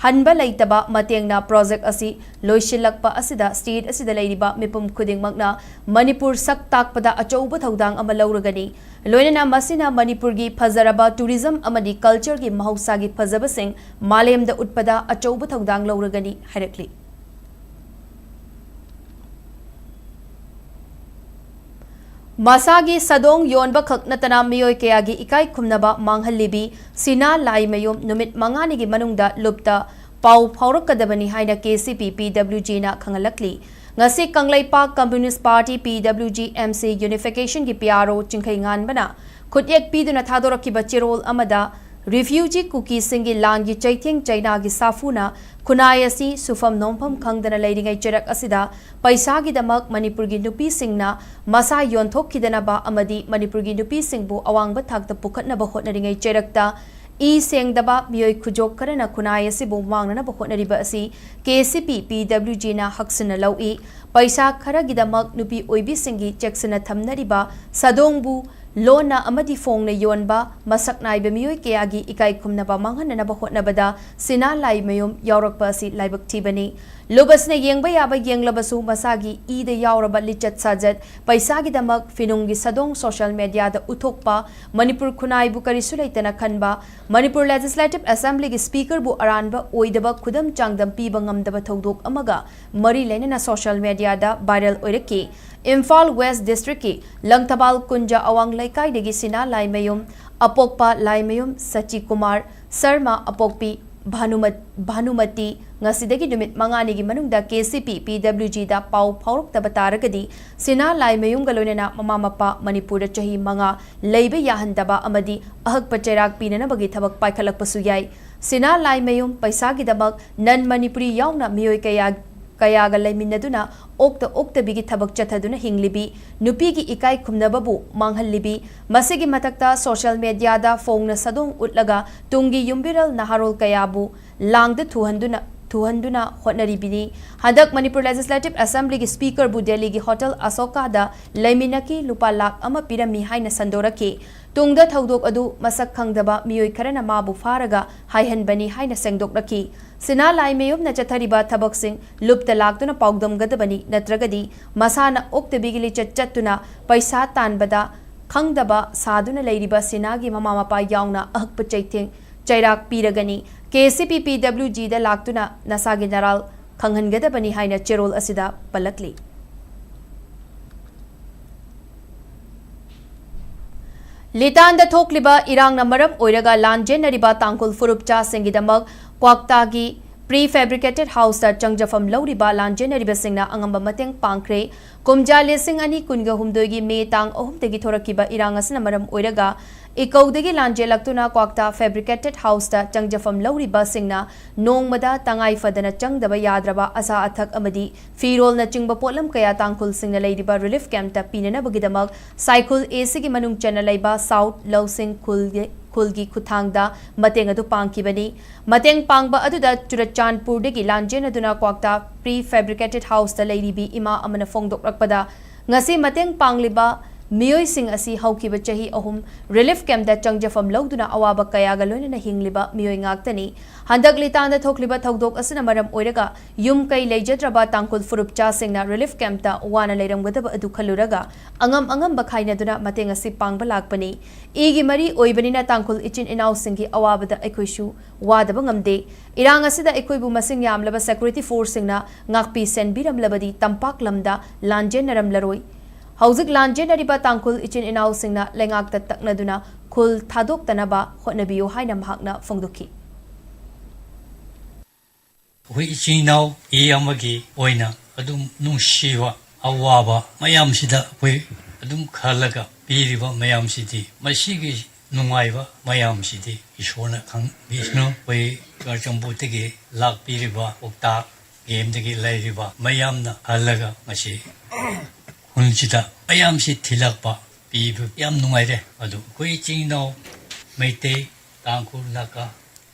ꯍꯟꯕ ꯂꯩꯇꯕ ꯃꯇꯦꯡꯅ ꯄ꯭ꯔꯣꯖꯦꯛ ꯑꯁꯤ ꯂꯣꯏꯁꯤꯜꯂꯛꯄ ꯑꯁꯤꯗ ꯁ꯭ꯇꯦꯠ ꯑꯁꯤꯗ ꯂꯩꯔꯤꯕ ꯃꯤꯄꯨꯝ ꯈꯨꯗꯤꯡꯃꯛꯅ ꯃꯅꯤꯄꯨꯔ ꯁꯛ ꯇꯥꯛꯄꯗ ꯑꯆꯧꯕ ꯊꯧꯗꯥꯡ ꯑꯃ ꯂꯧꯔꯒꯅꯤ꯫ ꯂꯣꯏꯅꯅ ꯃꯁꯤꯅ ꯃꯅꯤꯄꯨꯔꯒꯤ ꯐꯖꯔꯕ ꯇꯨꯔꯤꯖꯝ ꯑꯃꯗꯤ ꯀꯜꯆꯔꯒꯤ ꯃꯍꯧꯁꯥꯒꯤ ꯐꯖꯕꯁꯤꯡ ꯃꯥꯂꯦꯝꯗ ꯎꯠꯄꯗ ꯑꯆꯧꯕ ꯊꯧꯗꯥꯡ ꯂꯧꯔꯒꯅꯤ ꯍꯥꯏꯔꯛꯂꯤ꯫ ꯃꯁꯥꯒꯤ ꯁꯥꯗꯣꯡ ꯌꯣꯟꯕ ꯈꯛ ꯅꯠꯇꯅ ꯃꯤꯑꯣꯏ ꯀꯌꯥꯒꯤ ꯏꯀꯥꯏ ꯈꯨꯝꯅꯕ ꯃꯥꯡꯍꯜꯂꯤꯕꯤ ꯁꯤꯅꯥ ꯂꯥꯏꯃꯌꯨꯝ ꯅꯨꯃꯤꯠ ꯃꯉꯥꯅꯤꯒꯤ ꯃꯅꯨꯡꯗ ꯂꯨꯞꯇ ꯄꯥꯎ ꯐꯥꯎꯔꯛꯀꯗꯕꯅꯤ ꯍꯥꯏꯅ ꯀꯦ ꯁꯤ ꯄꯤ ꯄꯤ ꯗꯕ꯭ꯂꯤꯎ ꯖꯤꯅ ꯈꯪꯍꯜꯂꯛꯂꯤ꯫ ꯉꯁꯤ ꯀꯪꯂꯩꯄꯥꯛ ꯀꯝꯃ꯭ꯌꯨꯅꯤꯁꯠ ꯄꯥꯔꯇꯤ ꯄꯤ W G M C ꯌꯨꯅꯤꯐꯤꯀꯦꯁꯟꯒꯤ P R ꯑꯣ ꯆꯤꯡꯈꯩꯉꯥꯟꯕꯅ ꯈꯨꯠꯌꯦꯛ ꯄꯤꯗꯨꯅ ꯊꯥꯗꯣꯔꯛꯈꯤꯕ ꯆꯦꯔꯣꯜ ꯑꯃꯗ ꯔꯤꯐ꯭ꯌꯨꯖꯤ ꯀꯨꯀꯤꯁꯤꯡꯒꯤ ꯂꯥꯟꯒꯤ ꯆꯩꯊꯦꯡ ꯆꯩꯅꯥꯒꯤ ꯁꯥꯐꯨꯅ ꯈꯨꯟꯅꯥꯏ ꯑꯁꯤ ꯁꯨꯐꯝ ꯅꯣꯝꯐꯝ ꯈꯪꯗꯅ ꯂꯩꯔꯤꯉꯩ ꯆꯩꯔꯛ ꯑꯁꯤꯗ ꯄꯩꯁꯥꯒꯤꯗꯃꯛ ꯃꯅꯤꯄꯨꯔꯒꯤ ꯅꯨꯄꯤꯁꯤꯡꯅ ꯃꯁꯥ ꯌꯣꯟꯊꯣꯛꯈꯤꯗꯅꯕ ꯑꯃꯗꯤ ꯃꯅꯤꯄꯨꯔꯒꯤ ꯅꯨꯄꯤꯁꯤꯡꯕꯨ ꯑꯋꯥꯡꯕ ꯊꯥꯛꯇ ꯄꯨꯈꯠꯅꯕ ꯍꯣꯠꯅꯔꯤꯉꯩ ꯆꯩꯔꯛꯇ ꯏ ꯁꯦꯡꯗꯕ ꯃꯤꯑꯣꯏ ꯈꯨꯖꯣꯛ ꯈꯔꯅ ꯈꯨꯟꯅꯥꯏ ꯑꯁꯤꯕꯨ ꯃꯥꯡꯅꯅꯕ ꯍꯣꯠꯅꯔꯤꯕ ꯑꯁꯤ ꯀꯦ ꯁꯤ ꯄꯤ ꯄꯤ ꯗꯕ꯭ꯂꯤꯎ ꯖꯤꯅ ꯍꯛꯁꯤꯟꯅ ꯂꯧꯏ꯫ ꯄꯩꯁꯥ ꯈꯔꯒꯤꯗꯃꯛ ꯅꯨꯄꯤ ꯑꯣꯏꯕꯤꯁꯤꯡꯒꯤ ꯆꯦꯛꯁꯤꯟꯅ ꯊꯝꯅꯔꯤꯕ ꯁꯥꯗꯣꯡꯕꯨ ꯂꯣꯟꯅ ꯑꯃꯗꯤ ꯐꯣꯡꯅ ꯌꯣꯟꯕ, ꯃꯁꯛ ꯅꯥꯏꯕ ꯃꯤꯑꯣꯏ ꯀꯌꯥꯒꯤ ꯏꯀꯥꯏ ꯈꯨꯝꯅꯕ ꯃꯥꯡꯍꯟꯅꯅꯕ ꯍꯣꯠꯅꯕꯗ ꯁꯤꯅꯥ ꯂꯥꯏꯃꯌꯨꯝ ꯌꯥꯎꯔꯛꯄ ꯑꯁꯤ ꯂꯥꯏꯕꯛ ꯊꯤꯕꯅꯤ꯫ ꯂꯨꯞ ꯑꯁꯤꯅ ꯌꯦꯡꯕ ꯌꯥꯕ ꯌꯦꯡꯂꯕꯁꯨ ꯃꯁꯥꯒꯤ ꯏꯗ ꯌꯥꯎꯔꯕ ꯂꯤꯆꯠ ꯁꯥꯖꯠ, ꯄꯩꯁꯥꯒꯤꯗꯃꯛ ꯐꯤꯅꯨꯡꯒꯤ ꯁꯥꯗꯣꯡ ꯁꯣꯁꯤꯌꯦꯜ ꯃꯦꯗꯤꯌꯥꯗ ꯎꯠꯊꯣꯛꯄ, ꯃꯅꯤꯄꯨꯔ ꯈꯨꯟꯅꯥꯏꯕꯨ ꯀꯔꯤꯁꯨ ꯂꯩꯇꯅ ꯈꯟꯕ, ꯃꯅꯤꯄꯨꯔ ꯂꯦꯖꯤꯁꯂꯦꯇꯤꯚ ꯑꯦꯁꯦꯝꯕ꯭ꯂꯤꯒꯤ ꯁ꯭ꯄꯤꯀꯔꯕꯨ ꯑꯔꯥꯟꯕ ꯑꯣꯏꯗꯕ ꯈꯨꯗꯝ ꯆꯥꯡꯗꯝ ꯄꯤꯕ ꯉꯝꯗꯕ ꯊꯧꯗꯣꯛ ꯑꯃꯒ ꯃꯔꯤ ꯂꯩꯅꯅ ꯁꯣꯁꯤꯌꯦꯜ ꯃꯦꯗꯤꯌꯥꯗ ꯚꯥꯏꯔꯦꯜ ꯑꯣꯏꯔꯛꯈꯤ꯫ ꯏꯝꯐꯥꯜ ꯋꯦꯁ꯭ꯠ ꯗꯤꯁꯇ꯭ꯔꯤꯛꯀꯤ ꯂꯪꯊꯕꯥꯜ ꯀꯨꯟꯖ ꯑꯋꯥꯡ ꯂꯩꯀꯥꯏꯗꯒꯤ ꯁꯤꯅꯥ ꯂꯥꯏꯃꯌꯨꯝ, ꯑꯄꯣꯛꯄ ꯂꯥꯏꯃꯌꯨꯝ ꯁꯆꯤ ꯀꯨꯃꯥꯔ ꯁꯔꯃ, ꯑꯄꯣꯛꯄꯤ ꯚꯥꯅꯨꯃ-, ꯚꯥꯅꯨꯃꯇꯤ, ꯉꯁꯤꯗꯒꯤ ꯅꯨꯃꯤꯠ ꯃꯉꯥꯅꯤꯒꯤ ꯃꯅꯨꯡꯗ ꯀꯦ ꯁꯤ ꯄꯤ ꯄꯤ ꯗꯕ꯭ꯂꯤꯎ ꯖꯤꯗ ꯄꯥꯎ ꯐꯥꯎꯔꯛꯇꯕ ꯇꯥꯔꯒꯗꯤ ꯁꯤꯅꯥ ꯂꯥꯏꯃꯌꯨꯝꯒ ꯂꯣꯏꯅꯅ ꯃꯃꯥ ꯃꯄꯥ ꯃꯅꯤꯄꯨꯔꯗ ꯆꯍꯤ ꯃꯉꯥ ꯂꯩꯕ ꯌꯥꯍꯟꯗꯕ ꯑꯃꯗꯤ ꯑꯍꯛꯄ ꯆꯩꯔꯥꯛ ꯄꯤꯅꯅꯕꯒꯤ ꯊꯕꯛ ꯄꯥꯏꯈꯠꯂꯛꯄꯁꯨ ꯌꯥꯏ꯫ ꯁꯤꯅꯥ ꯂꯥꯏꯃꯌꯨꯝ ꯄꯩꯁꯥꯒꯤꯗꯃꯛ ꯅꯟ ꯃꯅꯤꯄꯨꯔꯤ ꯌꯥꯎꯅ ꯃꯤꯑꯣꯏ ꯀꯌꯥ, ꯀꯌꯥꯒ ꯂꯩꯃꯤꯟꯅꯗꯨꯅ ꯑꯣꯛꯇ ꯑꯣꯛꯇꯕꯤꯒꯤ ꯊꯕꯛ ꯆꯠꯊꯗꯨꯅ ꯍꯤꯡꯂꯤꯕꯤ, ꯅꯨꯄꯤꯒꯤ ꯏꯀꯥꯏ ꯈꯨꯝꯅꯕꯕꯨ ꯃꯥꯡꯍꯜꯂꯤꯕꯤ, ꯃꯁꯤꯒꯤ ꯃꯊꯛꯇ social mediaꯗ ꯐꯣꯡꯅ ꯁꯥꯗꯣꯡ ꯎꯠꯂꯒ ꯇꯨꯡꯒꯤ ꯌꯨꯝꯕꯤꯔꯦꯜ ꯅꯍꯥꯔꯣꯜ ꯀꯌꯥꯕꯨ ꯂꯥꯡꯗ ꯊꯨꯍꯟꯗꯨꯅ, ꯊꯨꯍꯟꯗꯨꯅ ꯍꯣꯠꯅꯔꯤꯕꯤꯅꯤ꯫ ꯍꯟꯗꯛ ꯃꯅꯤꯄꯨꯔ Legislative Assemblyꯒꯤ Speakerꯕꯨ ꯗꯦꯜꯂꯤꯒꯤ Hotel Ashokaꯗ ꯂꯩꯃꯤꯟꯅꯈꯤ, ꯂꯨꯄꯥ ꯂꯥꯈ ꯑꯃ ꯄꯤꯔꯝꯃꯤ ꯍꯥꯏꯅ ꯁꯟꯗꯣꯔꯛꯈꯤ꯫ ꯇꯨꯡꯗ ꯊꯧꯗꯣꯛ ꯑꯗꯨ ꯃꯁꯛ ꯈꯪꯗꯕ ꯃꯤꯑꯣꯏ ꯈꯔꯅ ꯃꯥꯕꯨ ꯐꯥꯔꯒ ꯍꯥꯏꯍꯟꯕꯅꯤ ꯍꯥꯏꯅ ꯁꯦꯡꯗꯣꯛꯂꯛꯈꯤ꯫ ꯁꯤꯅꯥ ꯂꯥꯏꯃꯌꯨꯝꯅ ꯆꯠꯊꯔꯤꯕ ꯊꯕꯛꯁꯤꯡ ꯂꯨꯞꯇ ꯂꯥꯛꯇꯨꯅ ꯄꯥꯎꯗꯝꯒꯗꯕꯅꯤ, ꯅꯠꯇ꯭ꯔꯒꯗꯤ ꯃꯁꯥꯅ ꯑꯣꯛꯇꯕꯤꯒꯤ ꯂꯤꯆꯠ ꯆꯠꯇꯨꯅ ꯄꯩꯁꯥ ꯇꯥꯟꯕꯗ ꯈꯪꯗꯕ ꯁꯥꯗꯨꯅ ꯂꯩꯔꯤꯕ ꯁꯤꯅꯥꯒꯤ ꯃꯃꯥ ꯃꯄꯥ ꯌꯥꯎꯅ ꯑꯍꯛꯄ ꯆꯩꯊꯦꯡ ꯆꯩꯔꯥꯛ ꯄꯤꯔꯒꯅꯤ꯫ ꯀꯦ ꯁꯤ ꯄꯤ ꯄꯤ ꯗꯕ꯭ꯂꯤꯎ ꯖꯤꯗ ꯂꯥꯛꯇꯨꯅ ꯅꯁꯥꯒꯤ ꯅꯔꯥꯜ ꯈꯪꯍꯟꯒꯗꯕꯅꯤ ꯍꯥꯏꯅ ꯆꯦꯔꯣꯜ ꯑꯁꯤꯗ ꯄꯜꯂꯛꯂꯤ꯫ ꯂꯤꯇꯥꯟꯗ ꯊꯣꯛꯂꯤꯕ ꯏꯔꯥꯡꯅ ꯃꯔꯝ ꯑꯣꯏꯔꯒ ꯂꯥꯟꯖꯦꯟꯅꯔꯤꯕ ꯇꯥꯡꯈꯨꯜ ꯐꯨꯔꯨꯞꯆꯥꯁꯤꯡꯒꯤꯗꯃꯛ ꯀ꯭ꯋꯥꯛꯇꯥꯒꯤ pre fabricated houseꯇ ꯆꯪꯖꯐꯝ ꯂꯧꯔꯤꯕ ꯂꯥꯟꯖꯦꯟꯅꯔꯤꯕꯁꯤꯡꯅ ꯑꯉꯝꯕ ꯃꯇꯦꯡ ꯄꯥꯡꯈ꯭ꯔꯦ꯫ ꯀꯨꯝꯖꯥ ꯂꯤꯁꯤꯡ ꯑꯅꯤ ꯀꯨꯟꯒ ꯍꯨꯝꯗꯣꯏꯒꯤ ꯃꯦ ꯇꯥꯡ ꯑꯍꯨꯝꯗꯒꯤ ꯊꯣꯔꯛꯈꯤꯕ ꯏꯔꯥꯡ ꯑꯁꯤꯅ ꯃꯔꯝ ꯑꯣꯏꯔꯒ ꯏꯀꯧꯗꯒꯤ ꯂꯥꯟꯖꯦꯜꯂꯛꯇꯨꯅ ꯀ꯭ꯋꯥꯛꯇꯥ fabricated houseꯇ ꯆꯪꯖꯐꯝ ꯂꯧꯔꯤꯕꯁꯤꯡꯅ ꯅꯣꯡꯃꯗ ꯇꯉꯥꯏ ꯐꯗꯅ ꯆꯪꯗꯕ ꯌꯥꯗ꯭ꯔꯕ ꯑꯆꯥ ꯑꯊꯛ ꯑꯃꯗꯤ ꯐꯤꯔꯣꯜꯅꯆꯤꯡꯕ ꯄꯣꯠꯂꯝ ꯀꯌꯥ ꯇꯥꯡꯈꯨꯜꯁꯤꯡꯅ ꯂꯩꯔꯤꯕ relief campꯇ ꯄꯤꯅꯅꯕꯒꯤꯗꯃꯛ ꯁꯥꯏꯈꯨꯜ ꯑꯦꯁꯤꯒꯤ ꯃꯅꯨꯡ ꯆꯟꯅ ꯂꯩꯕ ꯁꯥꯎꯠ ꯂꯧꯁꯤꯡ ꯈꯨꯜꯒꯤ, ꯈꯨꯜꯒꯤ ꯈꯨꯠꯊꯥꯡꯗ ꯃꯇꯦꯡ ꯑꯗꯨ ꯄꯥꯡꯈꯤꯕꯅꯤ꯫ ꯃꯇꯦꯡ ꯄꯥꯡꯕ ꯑꯗꯨꯗ ꯆꯨꯔꯆꯥꯟꯄꯨꯔꯗꯒꯤ ꯂꯥꯟꯖꯦꯟꯅꯗꯨꯅ ꯀ꯭ꯋꯥꯛꯇꯥ pre fabricated houseꯇ ꯂꯩꯔꯤꯕꯤ ꯏꯃꯥ ꯑꯃꯅ ꯐꯣꯡꯗꯣꯛꯂꯛꯄꯗ, ꯉꯁꯤ ꯃꯇꯦꯡ ꯄꯥꯡꯂꯤꯕ ꯃꯤꯑꯣꯏꯁꯤꯡ ꯑꯁꯤ ꯍꯧꯈꯤꯕ ꯆꯍꯤ ꯑꯍꯨꯝ relief campꯇ ꯆꯪꯖꯐꯝ ꯂꯧꯗꯨꯅ ꯑꯋꯥꯕ ꯀꯌꯥꯒ ꯂꯣꯏꯅꯅ ꯍꯤꯡꯂꯤꯕ ꯃꯤꯑꯣꯏ ꯉꯥꯛꯇꯅꯤ꯫ ꯍꯟꯗꯛ ꯂꯤꯇꯥꯟꯗ ꯊꯣꯛꯂꯤꯕ ꯊꯧꯗꯣꯛ ꯑꯁꯤꯅ ꯃꯔꯝ ꯑꯣꯏꯔꯒ ꯌꯨꯝ ꯀꯩ ꯂꯩꯖꯗ꯭ꯔꯕ ꯇꯥꯡꯈꯨꯜ ꯐꯨꯔꯨꯞꯆꯥꯁꯤꯡꯅ relief campꯇ ꯋꯥꯅ ꯂꯩꯔꯝꯒꯗꯕ ꯑꯗꯨ ꯈꯜꯂꯨꯔꯒ ꯑꯉꯝ ꯑꯉꯝꯕ ꯈꯥꯏꯅꯗꯨꯅ ꯃꯇꯦꯡ ꯑꯁꯤ ꯄꯥꯡꯕ ꯂꯥꯛꯄꯅꯤ꯫ ꯏꯒꯤ ꯃꯔꯤ ꯑꯣꯏꯕꯅꯤꯅ ꯇꯥꯡꯈꯨꯜ ꯏꯆꯤꯟ ꯏꯅꯥꯎꯁꯤꯡꯒꯤ ꯑꯋꯥꯕꯗ ꯑꯩꯈꯣꯏꯁꯨ ꯋꯥꯗꯕ ꯉꯝꯗꯦ꯫ ꯏꯔꯥꯡ ꯑꯁꯤꯗ ꯑꯩꯈꯣꯏꯕꯨ ꯃꯁꯤꯡ ꯌꯥꯝꯂꯕ security forceꯁꯤꯡꯅ ꯉꯥꯛꯄꯤ ꯁꯦꯟꯕꯤꯔꯝꯂꯕꯗꯤ ꯇꯝꯄꯥꯛ ꯂꯝꯗ ꯂꯥꯟꯖꯦꯟꯅꯔꯝꯂꯔꯣꯏ꯫ ꯍꯧꯖꯤꯛ ꯂꯥꯟꯖꯦꯟꯅꯔꯤꯕ ꯇꯥꯡꯈꯨꯜ ꯏꯆꯤꯟ ꯏꯅꯥꯎꯁꯤꯡꯅ ꯂꯩꯉꯥꯛꯇ ꯇꯛꯅꯗꯨꯅ ꯈꯨꯜ ꯊꯥꯗꯣꯛꯇꯅꯕ ꯍꯣꯠꯅꯕꯤꯌꯨ ꯍꯥꯏꯅ ꯃꯍꯥꯛꯅ ꯐꯣꯡꯗꯣꯛꯈꯤ꯫ ꯑꯩꯈꯣꯏ ꯏꯆꯤꯟ ꯏꯅꯥꯎ ꯏ ꯑꯃꯒꯤ ꯑꯣꯏꯅ ꯑꯗꯨꯝ ꯅꯨꯡꯁꯤꯕ ꯑꯋꯥꯕ ꯃꯌꯥꯝꯁꯤꯗ ꯑꯩꯈꯣꯏ ꯑꯗꯨꯝ ꯈꯜꯂꯒ ꯄꯤꯔꯤꯕ ꯃꯌꯥꯝꯁꯤꯗꯤ ꯃꯁꯤꯒꯤ ꯅꯨꯡꯉꯥꯏꯕ ꯃꯌꯥꯝꯁꯤꯗꯤ ꯏꯁꯣꯔꯅ ꯈꯪꯕꯤꯁꯅꯨ꯫ ꯑꯩꯈꯣꯏ ꯆꯨꯔꯆꯥꯟꯄꯨꯔꯗꯒꯤ ꯂꯥꯛꯄꯤꯔꯤꯕ ꯄꯥꯎꯇꯥꯛ ꯒꯦꯝꯗꯒꯤ ꯂꯩꯔꯤꯕ ꯃꯌꯥꯝꯅ ꯍꯜꯂꯒ ꯉꯁꯤ ꯈꯨꯜꯁꯤꯗ ꯃꯌꯥꯝꯁꯤ ꯊꯤꯜꯂꯛꯄ ꯄꯤꯕ ꯌꯥꯝ ꯅꯨꯡꯉꯥꯏꯔꯦ꯫ ꯑꯗꯨ ꯑꯩꯈꯣꯏ ꯏꯆꯤꯟ ꯏꯅꯥꯎ ꯃꯩꯇꯩ, ꯇꯥꯡꯈꯨꯜ, ꯅꯥꯒꯥ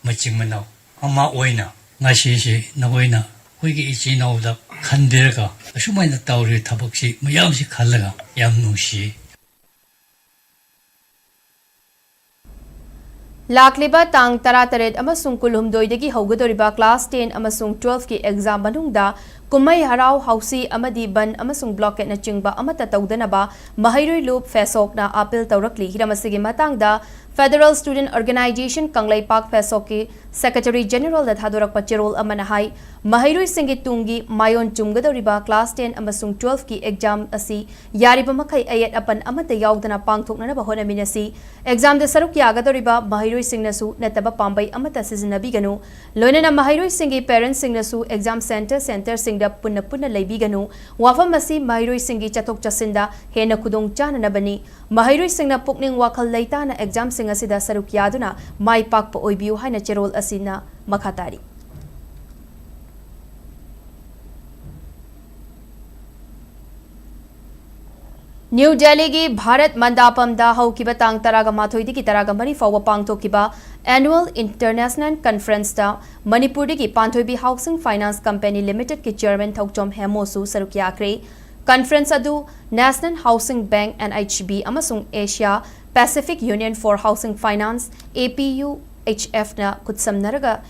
ꯃꯆꯤꯟ ꯃꯅꯥꯎ ꯑꯃ ꯑꯣꯏꯅ ꯉꯁꯤꯁꯤ ꯅꯈꯣꯏꯅ ꯑꯩꯈꯣꯏꯒꯤ ꯏꯆꯤꯟ ꯏꯅꯥꯎꯗ ꯈꯟꯕꯤꯔꯒ ꯑꯁꯨꯃꯥꯏꯅ ꯇꯧꯔꯤ ꯊꯕꯛꯁꯤ ꯃꯌꯥꯝꯁꯤ ꯈꯜꯂꯒ ꯌꯥꯝ ꯅꯨꯡꯁꯤ꯫ ꯂꯥꯛꯂꯤꯕ ꯇꯥꯡ ꯇꯔꯥꯇꯔꯦꯠ ꯑꯃꯁꯨꯡ ꯀꯨꯟꯍꯨꯝꯗꯣꯏꯗꯒꯤ ꯍꯧꯒꯗꯧꯔꯤꯕ class ten ꯑꯃꯁꯨꯡ twelve ꯀꯤ exam ꯃꯅꯨꯡꯗ ꯀꯨꯝꯍꯩ ꯍꯔꯥꯎ, ꯍꯥꯎꯁꯤ ꯑꯃꯗꯤ ꯕꯟ ꯑꯃꯁꯨꯡ blockade ꯅꯆꯤꯡꯕ ꯑꯃꯠꯇ ꯇꯧꯗꯅꯕ ꯃꯍꯩꯔꯣꯏ ꯂꯨꯞ ꯐꯦꯁꯣꯛꯅ appeal ꯇꯧꯔꯛꯂꯤ꯫ ꯍꯤꯔꯝ ꯑꯁꯤꯒꯤ ꯃꯇꯥꯡꯗ Federal Student Organisation Kangleipak ꯐꯦꯁꯣꯛꯀꯤ Secretary General ꯗ ꯊꯥꯗꯣꯔꯛꯄ ꯆꯦꯔꯣꯜ ꯑꯃꯅ ꯍꯥꯏ, ꯃꯍꯩꯔꯣꯏꯁꯤꯡꯒꯤ ꯇꯨꯡꯒꯤ ꯃꯥꯏꯑꯣꯟ ꯆꯨꯝꯒꯗꯧꯔꯤꯕ class ten ꯑꯃꯁꯨꯡ twelve ꯀꯤ exam ꯑꯁꯤ ꯌꯥꯔꯤꯕ ꯃꯈꯩ ꯑꯌꯦꯠ ꯑꯄꯟ ꯑꯃꯠꯇ ꯌꯥꯎꯗꯅ ꯄꯥꯡꯊꯣꯛꯅꯅꯕ ꯍꯣꯠꯅꯃꯤꯟꯅꯁꯤ꯫ Exam ꯗ ꯁꯔꯨꯛ ꯌꯥꯒꯗꯧꯔꯤꯕ ꯃꯍꯩꯔꯣꯏꯁꯤꯡꯅꯁꯨ ꯅꯠꯇꯕ ꯄꯥꯝꯕꯩ ꯑꯃꯠꯇ ꯁꯤꯖꯤꯟꯅꯕꯤꯒꯅꯨ꯫ ꯂꯣꯏꯅꯅ ꯃꯍꯩꯔꯣꯏꯁꯤꯡꯒꯤ parents ꯁꯤꯡꯅꯁꯨ exam center, center ꯁꯤꯡꯗ ꯄꯨꯟꯅ ꯄꯨꯟꯅ ꯂꯩꯕꯤꯒꯅꯨ꯫ ꯋꯥꯐꯝ ꯑꯁꯤ ꯃꯍꯩꯔꯣꯏꯁꯤꯡꯒꯤ ꯆꯠꯊꯣꯛ ꯆꯠꯁꯤꯟꯗ ꯍꯦꯟꯅ ꯈꯨꯗꯣꯡ ꯆꯥꯅꯅꯕꯅꯤ꯫ ꯃꯍꯩꯔꯣꯏꯁꯤꯡꯅ ꯄꯨꯛꯅꯤꯡ ꯋꯥꯈꯜ ꯂꯩꯇꯥꯅ exam ꯁꯤꯡ ꯑꯁꯤꯗ ꯁꯔꯨꯛ ꯌꯥꯗꯨꯅ ꯃꯥꯏ ꯄꯥꯛꯄ ꯑꯣꯏꯕꯤꯌꯨ ꯍꯥꯏꯅ ꯆꯦꯔꯣꯜ ꯑꯁꯤꯅ ꯃꯈꯥ ꯇꯥꯔꯤ꯫ ꯅ꯭ꯌꯨ ꯗꯦꯜꯂꯤꯒꯤ ꯚꯥꯔꯠ ꯃꯟꯗꯥꯄꯝꯗ ꯍꯧꯈꯤꯕ ꯇꯥꯡ ꯇꯔꯥꯒ ꯃꯥꯊꯣꯏꯗꯒꯤ ꯇꯔꯥꯒ ꯃꯔꯤ ꯐꯥꯎꯕ ꯄꯥꯡꯊꯣꯛꯈꯤꯕ Annual International Conference ꯇ ꯃꯅꯤꯄꯨꯔꯗꯒꯤ ꯄꯥꯟꯊꯣꯏꯕꯤ Housing Finance Company Limited ꯀꯤ chairman ꯊꯧꯆꯣꯝ ꯍꯦꯃꯣꯁꯨ ꯁꯔꯨꯛ ꯌꯥꯈ꯭ꯔꯦ꯫ Conference ꯑꯗꯨ National Housing Bank, N H B, ꯑꯃꯁꯨꯡ Asia Pacific Union for Housing Finance, A P U H F, ꯅ ꯈꯨꯠꯁꯝꯅꯔꯒ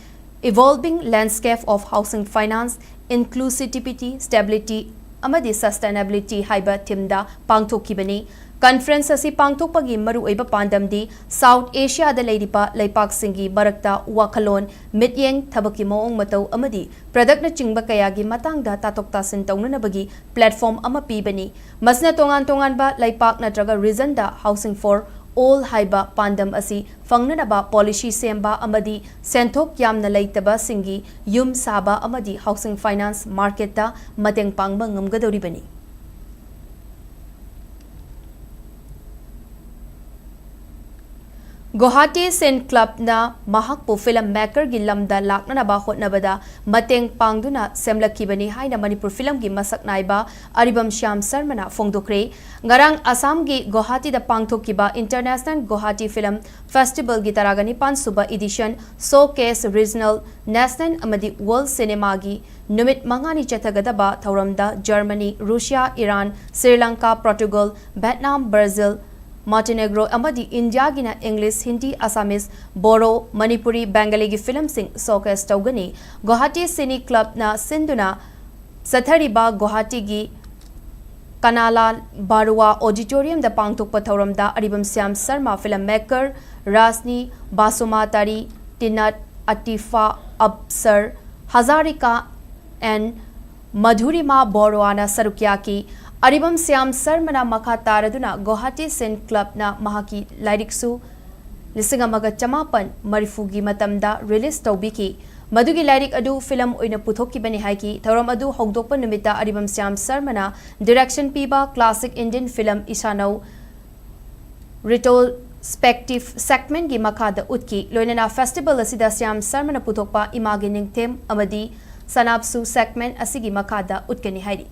Evolving Landscape of Housing Finance, Inclusivity, Stability ꯑꯃꯗꯤ Sustainability ꯍꯥꯏꯕ theme ꯗ ꯄꯥꯡꯊꯣꯛꯈꯤꯕꯅꯤ꯫ Conference ꯑꯁꯤ ꯄꯥꯡꯊꯣꯛꯄꯒꯤ ꯃꯔꯨꯑꯣꯏꯕ ꯄꯥꯟꯗꯝꯗꯤ South Asia ꯗ ꯂꯩꯔꯤꯕ ꯂꯩꯄꯥꯛꯁꯤꯡꯒꯤ ꯃꯔꯛꯇ ꯋꯥꯈꯜꯂꯣꯟ, ꯃꯤꯠꯌꯦꯡ, ꯊꯕꯛꯀꯤ ꯃꯑꯣꯡ ꯃꯇꯧ ꯑꯃꯗꯤ product ꯅꯆꯤꯡꯕ ꯀꯌꯥꯒꯤ ꯃꯇꯥꯡꯗ ꯇꯥꯊꯣꯛ ꯇꯥꯁꯤꯟ ꯇꯧꯅꯅꯕꯒꯤ platform ꯑꯃ ꯄꯤꯕꯅꯤ꯫ ꯃꯁꯤꯅ ꯇꯣꯉꯥꯟ ꯇꯣꯉꯥꯟꯕ ꯂꯩꯄꯥꯛ ꯅꯠꯇ꯭ꯔꯒ region the Housing for All ꯍꯥꯏꯕ ꯄꯥꯟꯗꯝ ꯑꯁꯤ ꯐꯪꯅꯅꯕ policy ꯁꯦꯝꯕ ꯑꯃꯗꯤ ꯁꯦꯟꯊꯣꯛ ꯌꯥꯝꯅ ꯂꯩꯇꯕꯁꯤꯡꯒꯤ ꯌꯨꯝ ꯁꯥꯕ ꯑꯃꯗꯤ housing finance market ꯇ ꯃꯇꯦꯡ ꯄꯥꯡꯕ ꯉꯝꯒꯗꯧꯔꯤꯕꯅꯤ꯫ ꯒꯨꯋꯥꯍꯥꯇꯤ ꯁꯤꯟ ꯀ꯭ꯂꯕꯅ ꯃꯍꯥꯛꯄꯨ ꯐꯤꯂꯝ ꯃꯦꯀꯔꯒꯤ ꯂꯝꯗ ꯂꯥꯛꯅꯅꯕ ꯍꯣꯠꯅꯕꯗ ꯃꯇꯦꯡ ꯄꯥꯡꯗꯨꯅ ꯁꯦꯝꯂꯛꯈꯤꯕꯅꯤ ꯍꯥꯏꯅ ꯃꯅꯤꯄꯨꯔ ꯐꯤꯂꯝꯒꯤ ꯃꯁꯛ ꯅꯥꯏꯕ ꯑꯔꯤꯕꯝ ꯁ꯭ꯌꯥꯝ ꯁꯔꯃꯅ ꯐꯣꯡꯗꯣꯛꯈ꯭ꯔꯦ꯫ ꯉꯔꯥꯡ ꯑꯁꯥꯝꯒꯤ ꯒꯨꯋꯥꯍꯥꯇꯤꯗ ꯄꯥꯡꯊꯣꯛꯈꯤꯕ ꯏꯟꯇꯔꯅꯦꯁꯅꯦꯜ ꯒꯨꯋꯥꯍꯥꯇꯤ ꯐꯤꯂꯝ ꯐꯦꯁꯇꯤꯚꯦꯜꯒꯤ ꯇꯔꯥꯒ ꯅꯤꯄꯥꯟ ꯁꯨꯕ edition showcase regional, national ꯑꯃꯗꯤ ꯋꯥꯔꯜꯗ ꯁꯤꯅꯦꯃꯥꯒꯤ ꯅꯨꯃꯤꯠ ꯃꯉꯥꯅꯤ ꯆꯠꯊꯒꯗꯕ ꯊꯧꯔꯝꯗ Germany, Russia, Iran, Sri Lanka, Portugal, Vietnam, Brazil, Montenegro ꯑꯃꯗꯤ ꯏꯟꯗꯤꯌꯥꯒꯤꯅ ꯏꯪꯂꯤꯁ, ꯍꯤꯟꯗꯤ, ꯑꯁꯥꯃꯤꯁ, ꯕꯣꯔꯣ, ꯃꯅꯤꯄꯨꯔꯤ, ꯕꯦꯡꯒꯂꯤꯒꯤ ꯐꯤꯂꯝꯁꯤꯡ ꯁꯣꯀꯦꯁ ꯇꯧꯒꯅꯤ꯫ ꯒꯨꯋꯥꯍꯥꯇꯤ ꯁꯤꯅꯤ ꯀ꯭ꯂꯕꯅ ꯁꯤꯟꯗꯨꯅ ꯆꯠꯊꯔꯤꯕ ꯒꯨꯋꯥꯍꯥꯇꯤꯒꯤ ꯀꯅꯥꯂꯥ ꯕꯥꯔꯨꯋꯥ ꯑꯣꯗꯤꯇꯣꯔꯤꯌꯝꯗ ꯄꯥꯡꯊꯣꯛꯄ ꯊꯧꯔꯝꯗ ꯑꯔꯤꯕꯝ ꯁ꯭ꯌꯥꯝ ꯁꯔꯃ, ꯐꯤꯂꯝ ꯃꯦꯀꯔ ꯔꯥꯖꯅꯤ ꯕꯥꯁꯨꯃꯥꯇꯥꯔꯤ, ꯇꯤꯅꯠ ꯑꯇꯤꯐꯥ, ꯑꯞꯁꯔ ꯍꯖꯥꯔꯤꯀꯥ ꯑꯦꯟ ꯃꯙꯨꯔꯤꯃꯥ ꯕꯣꯔꯋꯥꯅ ꯁꯔꯨꯛ ꯌꯥꯈꯤ꯫ ꯑꯔꯤꯕꯝ ꯁ꯭ꯌꯥꯝ ꯁꯔꯃꯅ ꯃꯈꯥ ꯇꯥꯔꯗꯨꯅ ꯒꯨꯋꯥꯍꯥꯇꯤ ꯁꯤꯟ ꯀ꯭ꯂꯕꯅ ꯃꯍꯥꯛꯀꯤ ꯂꯥꯏꯔꯤꯛꯁꯨ ꯂꯤꯁꯤꯡ ꯑꯃꯒ ꯆꯃꯥꯄꯟ ꯃꯔꯤꯐꯨꯒꯤ ꯃꯇꯝꯗ ꯔꯤꯂꯤꯖ ꯇꯧꯕꯤꯈꯤ꯫ ꯃꯗꯨꯒꯤ ꯂꯥꯏꯔꯤꯛ ꯑꯗꯨ ꯐꯤꯂꯝ ꯑꯣꯏꯅ ꯄꯨꯊꯣꯛꯈꯤꯕꯅꯤ ꯍꯥꯏꯈꯤ꯫ ꯊꯧꯔꯝ ꯑꯗꯨ ꯍꯧꯗꯣꯛꯄ ꯅꯨꯃꯤꯠꯇ ꯑꯔꯤꯕꯝ ꯁ꯭ꯌꯥꯝ ꯁꯔꯃꯅ ꯗꯤꯔꯦꯛꯁꯟ ꯄꯤꯕ ꯀ꯭ꯂꯥꯁꯤꯛ ꯏꯟꯗꯤꯌꯟ ꯐꯤꯂꯝ ꯏꯁꯥꯅꯧ ꯔꯤꯇ꯭ꯔꯣꯁ꯭ꯄꯦꯛꯇꯤꯚ ꯁꯦꯒꯃꯦꯟꯒꯤ ꯃꯈꯥꯗ ꯎꯠꯈꯤ꯫ ꯂꯣꯏꯅꯅ ꯐꯦꯁꯇꯤꯚꯦꯜ ꯑꯁꯤꯗ ꯁ꯭ꯌꯥꯝ ꯁꯔꯃꯅ ꯄꯨꯊꯣꯛꯄ ꯏꯃꯥꯒꯤ ꯅꯤꯡꯊꯦꯝ ꯑꯃꯗꯤ ꯁꯅꯥꯞꯁꯨ ꯁꯦꯒꯃꯦꯟ ꯑꯁꯤꯒꯤ ꯃꯈꯥꯗ ꯎꯠꯀꯅꯤ ꯍꯥꯏꯔꯤ꯫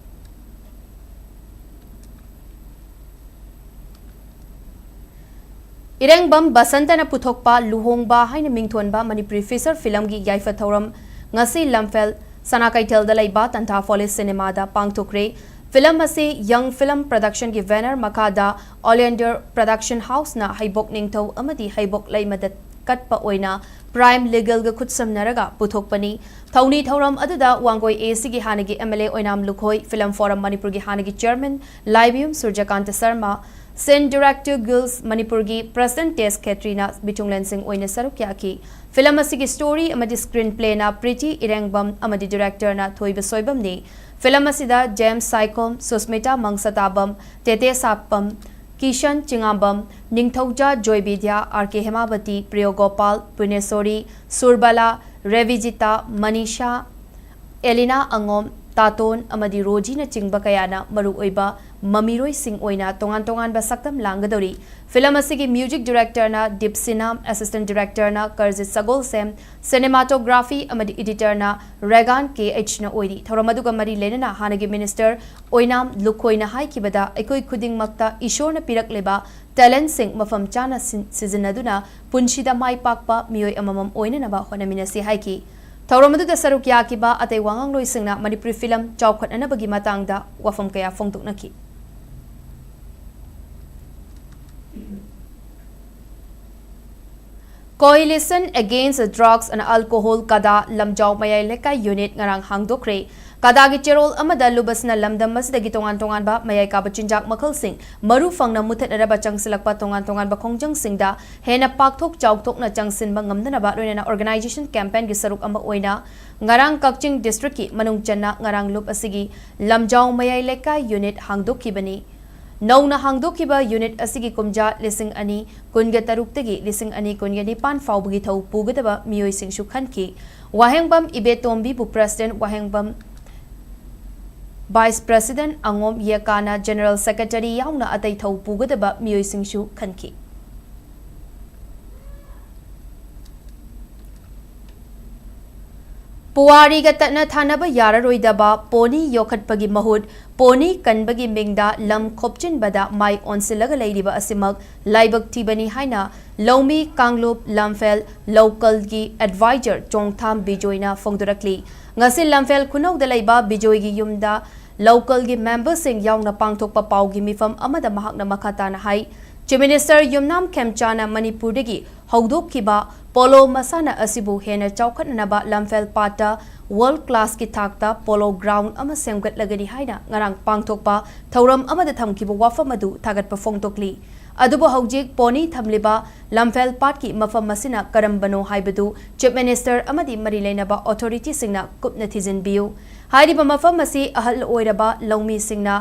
ꯏꯔꯦꯡꯕꯝ ꯕꯁꯟꯇꯅ ꯄꯨꯊꯣꯛꯄ ꯂꯨꯍꯣꯡꯕ ꯍꯥꯏꯅ ꯃꯤꯡꯊꯣꯟꯕ ꯃꯅꯤꯄꯨꯔꯤ ꯐꯤꯆꯔ ꯐꯤꯂꯝꯒꯤ ꯌꯥꯏꯐ ꯊꯧꯔꯝ ꯉꯁꯤ ꯂꯝꯐꯦꯜ ꯁꯅꯥ ꯀꯩꯊꯦꯜꯗ ꯂꯩꯕ ꯇꯟꯊꯥ ꯐꯣꯂꯤꯁ ꯁꯤꯅꯦꯃꯥꯗ ꯄꯥꯡꯊꯣꯛꯈ꯭ꯔꯦ꯫ ꯐꯤꯂꯝ ꯑꯁꯤ ꯌꯪ ꯐꯤꯂꯝ ꯄ꯭ꯔꯗꯛꯁꯟꯒꯤ ꯕꯦꯅꯔ ꯃꯈꯥꯗ ꯑꯣꯂꯦꯟꯗꯔ ꯄ꯭ꯔꯗꯛꯁꯟ ꯍꯥꯎꯁꯅ ꯍꯩꯕꯣꯛ ꯅꯤꯡꯊꯧ ꯑꯃꯗꯤ ꯍꯩꯕꯣꯛ ꯂꯩꯃꯗ ꯀꯠꯄ ꯑꯣꯏꯅ ꯄ꯭ꯔꯥꯏꯝ ꯂꯤꯒꯦꯜꯒ ꯈꯨꯠꯁꯝꯅꯔꯒ ꯄꯨꯊꯣꯛꯄꯅꯤ꯫ ꯊꯧꯅꯤ ꯊꯧꯔꯝ ꯑꯗꯨꯗ ꯋꯥꯡꯒꯣꯏ ꯑꯦ ꯁꯤꯒꯤ ꯍꯥꯟꯅꯒꯤ M L A Oinam Lukhoi, film forum ꯃꯅꯤꯄꯨꯔꯒꯤ ꯍꯥꯟꯅꯒꯤ chairman Laibiyum Surjakanta Sharma, cine director guilds ꯃꯅꯤꯄꯨꯔꯒꯤ ꯄ꯭ꯔꯦꯁꯤꯗꯦꯟꯠ ꯇꯦꯖ ꯈꯦꯇ꯭ꯔꯤꯅ ꯃꯤꯊꯨꯡꯂꯦꯟꯁꯤꯡ ꯑꯣꯏꯅ ꯁꯔꯨꯛ ꯌꯥꯈꯤ꯫ ꯐꯤꯂꯝ ꯑꯁꯤꯒꯤ ꯁ꯭ꯇꯣꯔꯤ ꯑꯃꯗꯤ ꯁ꯭ꯀ꯭ꯔꯤꯟ ꯄ꯭ꯂꯦꯅ ꯄ꯭ꯔꯤꯇꯤ ꯏꯔꯦꯡꯕꯝ ꯑꯃꯗꯤ ꯗꯤꯔꯦꯛꯇꯔꯅ ꯊꯣꯏꯕ ꯁꯣꯏꯕꯝꯅꯤ꯫ ꯐꯤꯂꯝ ꯑꯁꯤꯗ ꯖꯦꯝꯁ ꯁꯥꯏꯈꯣꯝ, ꯁꯨꯁꯃꯤꯇꯥ ꯃꯪꯁꯇꯥꯕꯝ, ꯇꯦꯇꯦ ꯁꯥꯄꯝ, ꯀꯤꯁꯟ ꯆꯤꯉꯥꯝꯕꯝ, ꯅꯤꯡꯊꯧꯖꯥ ꯖꯣꯏꯕꯤꯗ꯭ꯌꯥ, ꯑꯥꯔ ꯀꯦ ꯍꯦꯃꯥꯕꯇꯤ, ꯄ꯭ꯔꯤꯌꯣ ꯒꯣꯄꯥꯜ, ꯄꯨꯅꯦꯁꯣꯔꯤ, ꯁꯨꯔꯕꯂꯥ, ꯔꯦꯕꯤꯖꯤꯇꯥ, ꯃꯅꯤꯁꯥ, ꯑꯦꯂꯤꯅꯥ ꯑꯉꯣꯝ, ꯇꯥꯇꯣꯟ ꯑꯃꯗꯤ ꯔꯣꯖꯤꯅꯆꯤꯡꯕ ꯀꯌꯥꯅ ꯃꯔꯨꯑꯣꯏꯕ ꯃꯃꯤꯔꯣꯏꯁꯤꯡ ꯑꯣꯏꯅ ꯇꯣꯉꯥꯟ ꯇꯣꯉꯥꯟꯕ ꯁꯛꯇꯝ ꯂꯥꯡꯒꯗꯧꯔꯤ꯫ ꯐꯤꯂꯝ ꯑꯁꯤꯒꯤ music directorꯅ ꯗꯤꯞꯁꯤꯅꯥ, assistant directorꯅ ꯀꯔꯖꯤꯠ ꯁꯒꯣꯜꯁꯦꯝ, cinematography ꯑꯃꯗꯤ editorꯅ ꯔꯦꯒꯥꯟ ꯀꯦ ꯑꯩꯆꯅ ꯑꯣꯏꯔꯤ꯫ ꯊꯧꯔꯝ ꯑꯗꯨꯒ ꯃꯔꯤ ꯂꯩꯅꯅ ꯍꯥꯟꯅꯒꯤ minister ꯑꯣꯏꯅꯥꯝ ꯂꯨꯈꯣꯏꯅ ꯍꯥꯏꯈꯤꯕꯗ, ꯑꯩꯈꯣꯏ ꯈꯨꯗꯤꯡꯃꯛꯇ ꯏꯁꯣꯔꯅ ꯄꯤꯔꯛꯂꯤꯕ talentꯁꯤꯡ ꯃꯐꯝ ꯆꯥꯅ ꯁꯤꯟ-, ꯁꯤꯖꯤꯟꯅꯗꯨꯅ ꯄꯨꯟꯁꯤꯗ ꯃꯥꯏ ꯄꯥꯛꯄ ꯃꯤꯑꯣꯏ ꯑꯃꯃꯝ ꯑꯣꯏꯅꯅꯕ ꯍꯣꯠꯅꯃꯤꯟꯅꯁꯤ ꯍꯥꯏꯈꯤ꯫ ꯊꯧꯔꯝ ꯑꯗꯨꯗ ꯁꯔꯨꯛ ꯌꯥꯈꯤꯕ ꯑꯇꯩ ꯋꯥꯉꯥꯡꯂꯣꯏꯁꯤꯡꯅ ꯃꯅꯤꯄꯨꯔꯤ ꯐꯤꯂꯝ ꯆꯥꯎꯈꯠꯅꯅꯕꯒꯤ ꯃꯇꯥꯡꯗ ꯋꯥꯐꯝ ꯀꯌꯥ ꯐꯣꯡꯗꯣꯛꯅꯈꯤ꯫ Coalition Against Drugs and Alcohol, ꯀꯗꯥ, ꯂꯝꯖꯥꯎ ꯃꯌꯥꯏ ꯂꯩꯀꯥꯏ unit ꯉꯔꯥꯡ ꯍꯥꯡꯗꯣꯛꯈ꯭ꯔꯦ꯫ ꯀꯗꯥꯒꯤ ꯆꯦꯔꯣꯜ ꯑꯃꯗ ꯂꯨꯞ ꯑꯁꯤꯅ ꯂꯝꯗꯝ ꯑꯁꯤꯗꯒꯤ ꯇꯣꯉꯥꯟ ꯇꯣꯉꯥꯟꯕ ꯃꯌꯥꯏ ꯀꯥꯕ ꯆꯤꯟꯖꯥꯛ ꯃꯈꯜꯁꯤꯡ ꯃꯔꯨ ꯐꯪꯅ ꯃꯨꯊꯠꯅꯅꯕ ꯆꯪꯁꯤꯜꯂꯛꯄ ꯇꯣꯉꯥꯟ ꯇꯣꯉꯥꯟꯕ ꯈꯣꯡꯖꯪꯁꯤꯡꯗ ꯍꯦꯟꯅ ꯄꯥꯛꯊꯣꯛ ꯆꯥꯎꯊꯣꯛꯅ ꯆꯪꯁꯤꯟꯕ ꯉꯝꯅꯅꯕ ꯂꯣꯏꯅꯅ organization campaignꯒꯤ ꯁꯔꯨꯛ ꯑꯃ ꯑꯣꯏꯅ ꯉꯔꯥꯡ ꯀꯛꯆꯤꯡ districtꯀꯤ ꯃꯅꯨꯡ ꯆꯟꯅ ꯉꯔꯥꯡ ꯂꯨꯞ ꯑꯁꯤꯒꯤ ꯂꯝꯖꯥꯎ ꯃꯌꯥꯏ ꯂꯩꯀꯥꯏ unit ꯍꯥꯡꯗꯣꯛꯈꯤꯕꯅꯤ꯫ ꯅꯧꯅ ꯍꯥꯡꯗꯣꯛꯈꯤꯕ unit ꯑꯁꯤꯒꯤ ꯀꯨꯝꯖꯥ ꯂꯤꯁꯤꯡ ꯑꯅꯤ ꯀꯨꯟꯒ ꯇꯔꯨꯛꯇꯒꯤ ꯂꯤꯁꯤꯡ ꯑꯅꯤ ꯀꯨꯟꯒ ꯅꯤꯄꯥꯟ ꯐꯥꯎꯕꯒꯤ ꯊꯧ ꯄꯨꯒꯗꯕ ꯃꯤꯑꯣꯏꯁꯤꯡꯁꯨ ꯈꯟꯈꯤ꯫ ꯋꯥꯍꯦꯡꯕꯝ ꯏꯕꯦꯇꯣꯝꯕꯤꯕꯨ president, ꯋꯥꯍꯦꯡꯕꯝ vice president, ꯑꯉꯣꯝ ꯌꯦꯀꯥꯅ general secretary ꯌꯥꯎꯅ ꯑꯇꯩ ꯊꯧ ꯄꯨꯒꯗꯕ ꯃꯤꯑꯣꯏꯁꯤꯡꯁꯨ ꯈꯟꯈꯤ꯫ ꯄꯨꯋꯥꯔꯤꯒ ꯇꯠꯅ ꯊꯥꯅꯕ ꯌꯥꯔꯔꯣꯏꯗꯕ ꯄꯣꯅꯤ ꯌꯣꯛꯈꯠꯄꯒꯤ ꯃꯍꯨꯠ ꯄꯣꯅꯤ ꯀꯟꯕꯒꯤ ꯃꯤꯡꯗ ꯂꯝ ꯈꯣꯞꯆꯤꯟꯕꯗ ꯃꯥꯏ ꯑꯣꯟꯁꯤꯜꯂꯒ ꯂꯩꯔꯤꯕ ꯑꯁꯤꯃꯛ ꯂꯥꯏꯕꯛ ꯊꯤꯕꯅꯤ ꯍꯥꯏꯅ ꯂꯧꯃꯤ ꯀꯥꯡꯂꯨꯞ ꯂꯝꯐꯦꯜ ꯂꯧꯀꯜꯒꯤ advisor ꯆꯣꯡꯊꯥꯝ ꯕꯤꯖꯣꯏꯅ ꯐꯣꯡꯗꯣꯔꯛꯂꯤ꯫ ꯉꯁꯤ ꯂꯝꯐꯦꯜ ꯈꯨꯅꯧꯗ ꯂꯩꯕ ꯕꯤꯖꯣꯏꯒꯤ ꯌꯨꯝꯗ ꯂꯧꯀꯜꯒꯤ memberꯁꯤꯡ ꯌꯥꯎꯅ ꯄꯥꯡꯊꯣꯛꯄ ꯄꯥꯎꯒꯤ ꯃꯤꯐꯝ ꯑꯃꯗ ꯃꯍꯥꯛꯅ ꯃꯈꯥ ꯇꯥꯅ ꯍꯥꯏ, Chief Minister ꯌꯨꯝꯅꯥꯝ ꯈꯦꯝꯆꯥꯅ ꯃꯅꯤꯄꯨꯔꯗꯒꯤ ꯍꯧꯗꯣꯛꯈꯤꯕ ꯄꯣꯂꯣ ꯃꯁꯥꯟꯅ ꯑꯁꯤꯕꯨ ꯍꯦꯟꯅ ꯆꯥꯎꯈꯠꯅꯅꯕ ꯂꯝꯐꯦꯜ ꯄꯥꯠꯇ world classꯀꯤ ꯊꯥꯛꯇ ꯄꯣꯂꯣ ground ꯑꯃ ꯁꯦꯝꯒꯠꯂꯒꯅꯤ ꯍꯥꯏꯅ ꯉꯔꯥꯡ ꯄꯥꯡꯊꯣꯛꯄ ꯊꯧꯔꯝ ꯑꯃꯗ ꯊꯝꯈꯤꯕ ꯋꯥꯐꯝ ꯑꯗꯨ ꯊꯥꯒꯠꯄ ꯐꯣꯡꯗꯣꯛꯂꯤ꯫ ꯑꯗꯨꯕꯨ ꯍꯧꯖꯤꯛ ꯄꯣꯅꯤ ꯊꯝꯂꯤꯕ ꯂꯝꯐꯦꯜ ꯄꯥꯠꯀꯤ ꯃꯐꯝ ꯑꯁꯤꯅ ꯀꯔꯝꯕꯅꯣ ꯍꯥꯏꯕꯗꯨ Chief Minister ꯑꯃꯗꯤ ꯃꯔꯤ ꯂꯩꯅꯕ authorityꯁꯤꯡꯅ ꯀꯨꯞꯅ ꯊꯤꯖꯤꯟꯕꯤꯌꯨ꯫ ꯍꯥꯏꯔꯤꯕ ꯃꯐꯝ ꯑꯁꯤ ꯑꯍꯜ ꯑꯣꯏꯔꯕ ꯂꯧꯃꯤꯁꯤꯡꯅ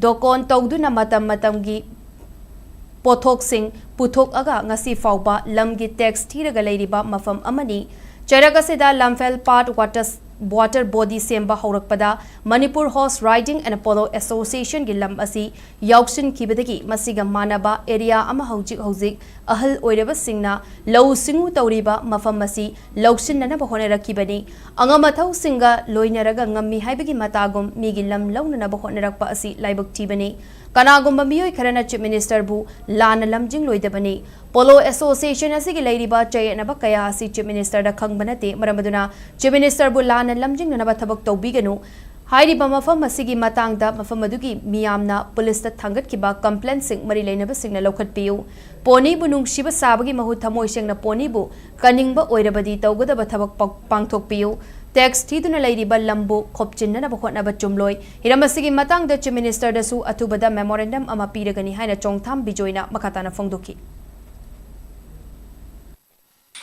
ꯗꯣꯀꯣꯟ ꯇꯧꯗꯨꯅ ꯃꯇꯝ ꯃꯇꯝꯒꯤ ꯄꯣꯠꯊꯣꯛꯁꯤꯡ ꯄꯨꯊꯣꯛꯑꯒ ꯉꯁꯤ ꯐꯥꯎꯕ ꯂꯝꯒꯤ tax ꯊꯤꯔꯒ ꯂꯩꯔꯤꯕ ꯃꯐꯝ ꯑꯃꯅꯤ꯫ ꯆꯩꯔꯛ ꯑꯁꯤꯗ ꯂꯝꯐꯦꯜ ꯄꯥꯠ water water body ꯁꯦꯝꯕ ꯍꯧꯔꯛꯄꯗ Manipur Horse Riding and Polo Association ꯒꯤ ꯂꯝ ꯑꯁꯤ ꯌꯥꯎꯁꯤꯟꯈꯤꯕꯗꯒꯤ ꯃꯁꯤꯒ ꯃꯥꯟꯅꯕ area ꯑꯃ ꯍꯧꯖꯤꯛ ꯍꯧꯖꯤꯛ ꯑꯍꯜ ꯑꯣꯏꯔꯕꯁꯤꯡꯅ ꯂꯧꯎ ꯁꯤꯡꯎ ꯇꯧꯔꯤꯕ ꯃꯐꯝ ꯑꯁꯤ ꯂꯧꯁꯤꯟꯅꯅꯕ ꯍꯣꯠꯅꯔꯛꯈꯤꯕꯅꯤ꯫ ꯑꯉꯝ ꯑꯊꯧꯁꯤꯡꯒ ꯂꯣꯏꯅꯔꯒ ꯉꯝꯃꯤ ꯍꯥꯏꯕꯒꯤ ꯃꯇꯥꯒꯨꯝ ꯃꯤꯒꯤ ꯂꯝ ꯂꯧꯅꯅꯕ ꯍꯣꯠꯅꯔꯛꯄ ꯑꯁꯤ ꯂꯥꯏꯕꯛ ꯊꯤꯕꯅꯤ꯫ ꯀꯅꯥꯒꯨꯝꯕ ꯃꯤꯑꯣꯏ ꯈꯔꯅ Chief Minister ꯕꯨ ꯂꯥꯟꯅ ꯂꯝꯖꯤꯡꯂꯣꯏꯗꯕꯅꯤ꯫ Polo Association ꯑꯁꯤꯒꯤ ꯂꯩꯔꯤꯕ ꯆꯌꯦꯠꯅꯕ ꯀꯌꯥ ꯑꯁꯤ Chief Minister ꯗ ꯈꯪꯕ ꯅꯠꯇꯦ꯫ ꯃꯔꯝ ꯑꯗꯨꯅ Chief Minister ꯕꯨ ꯂꯥꯟꯅ ꯂꯝꯖꯤꯡꯅꯅꯕ ꯊꯕꯛ ꯇꯧꯕꯤꯒꯅꯨ꯫ ꯍꯥꯏꯔꯤꯕ ꯃꯐꯝ ꯑꯁꯤꯒꯤ ꯃꯇꯥꯡꯗ ꯃꯐꯝ ꯑꯗꯨꯒꯤ ꯃꯤꯌꯥꯝꯅ police ꯇ ꯊꯥꯡꯒꯠꯈꯤꯕ complaint ꯁꯤꯡ ꯃꯔꯤ ꯂꯩꯅꯕꯁꯤꯡꯅ ꯂꯧꯈꯠꯄꯤꯌꯨ꯫ Pony ꯕꯨ ꯅꯨꯡꯁꯤꯕ ꯁꯥꯕꯒꯤ ꯃꯍꯨꯠ ꯊꯃꯣꯏ ꯁꯦꯡꯅ pony ꯕꯨ ꯀꯟꯅꯤꯡꯕ ꯑꯣꯏꯔꯕꯗꯤ ꯇꯧꯒꯗꯕ ꯊꯕꯛ ꯄ-, ꯄꯥꯡꯊꯣꯛꯄꯤꯌꯨ꯫ Tax ꯊꯤꯗꯨꯅ ꯂꯩꯔꯤꯕ ꯂꯝꯕꯨ ꯈꯣꯞꯆꯤꯟꯅꯅꯕ ꯍꯣꯠꯅꯕ ꯆꯨꯝꯂꯣꯏ꯫ ꯍꯤꯔꯝ ꯑꯁꯤꯒꯤ ꯃꯇꯥꯡꯗ Chief Minister ꯗꯁꯨ ꯑꯊꯨꯕꯗ memorandum ꯑꯃ ꯄꯤꯔꯒꯅꯤ ꯍꯥꯏꯅ ꯆꯣꯡꯊꯥꯝ ꯕꯤꯖꯣꯏꯅ ꯃꯈꯥ ꯇꯥꯅ ꯐꯣꯡꯗꯣꯛꯈꯤ꯫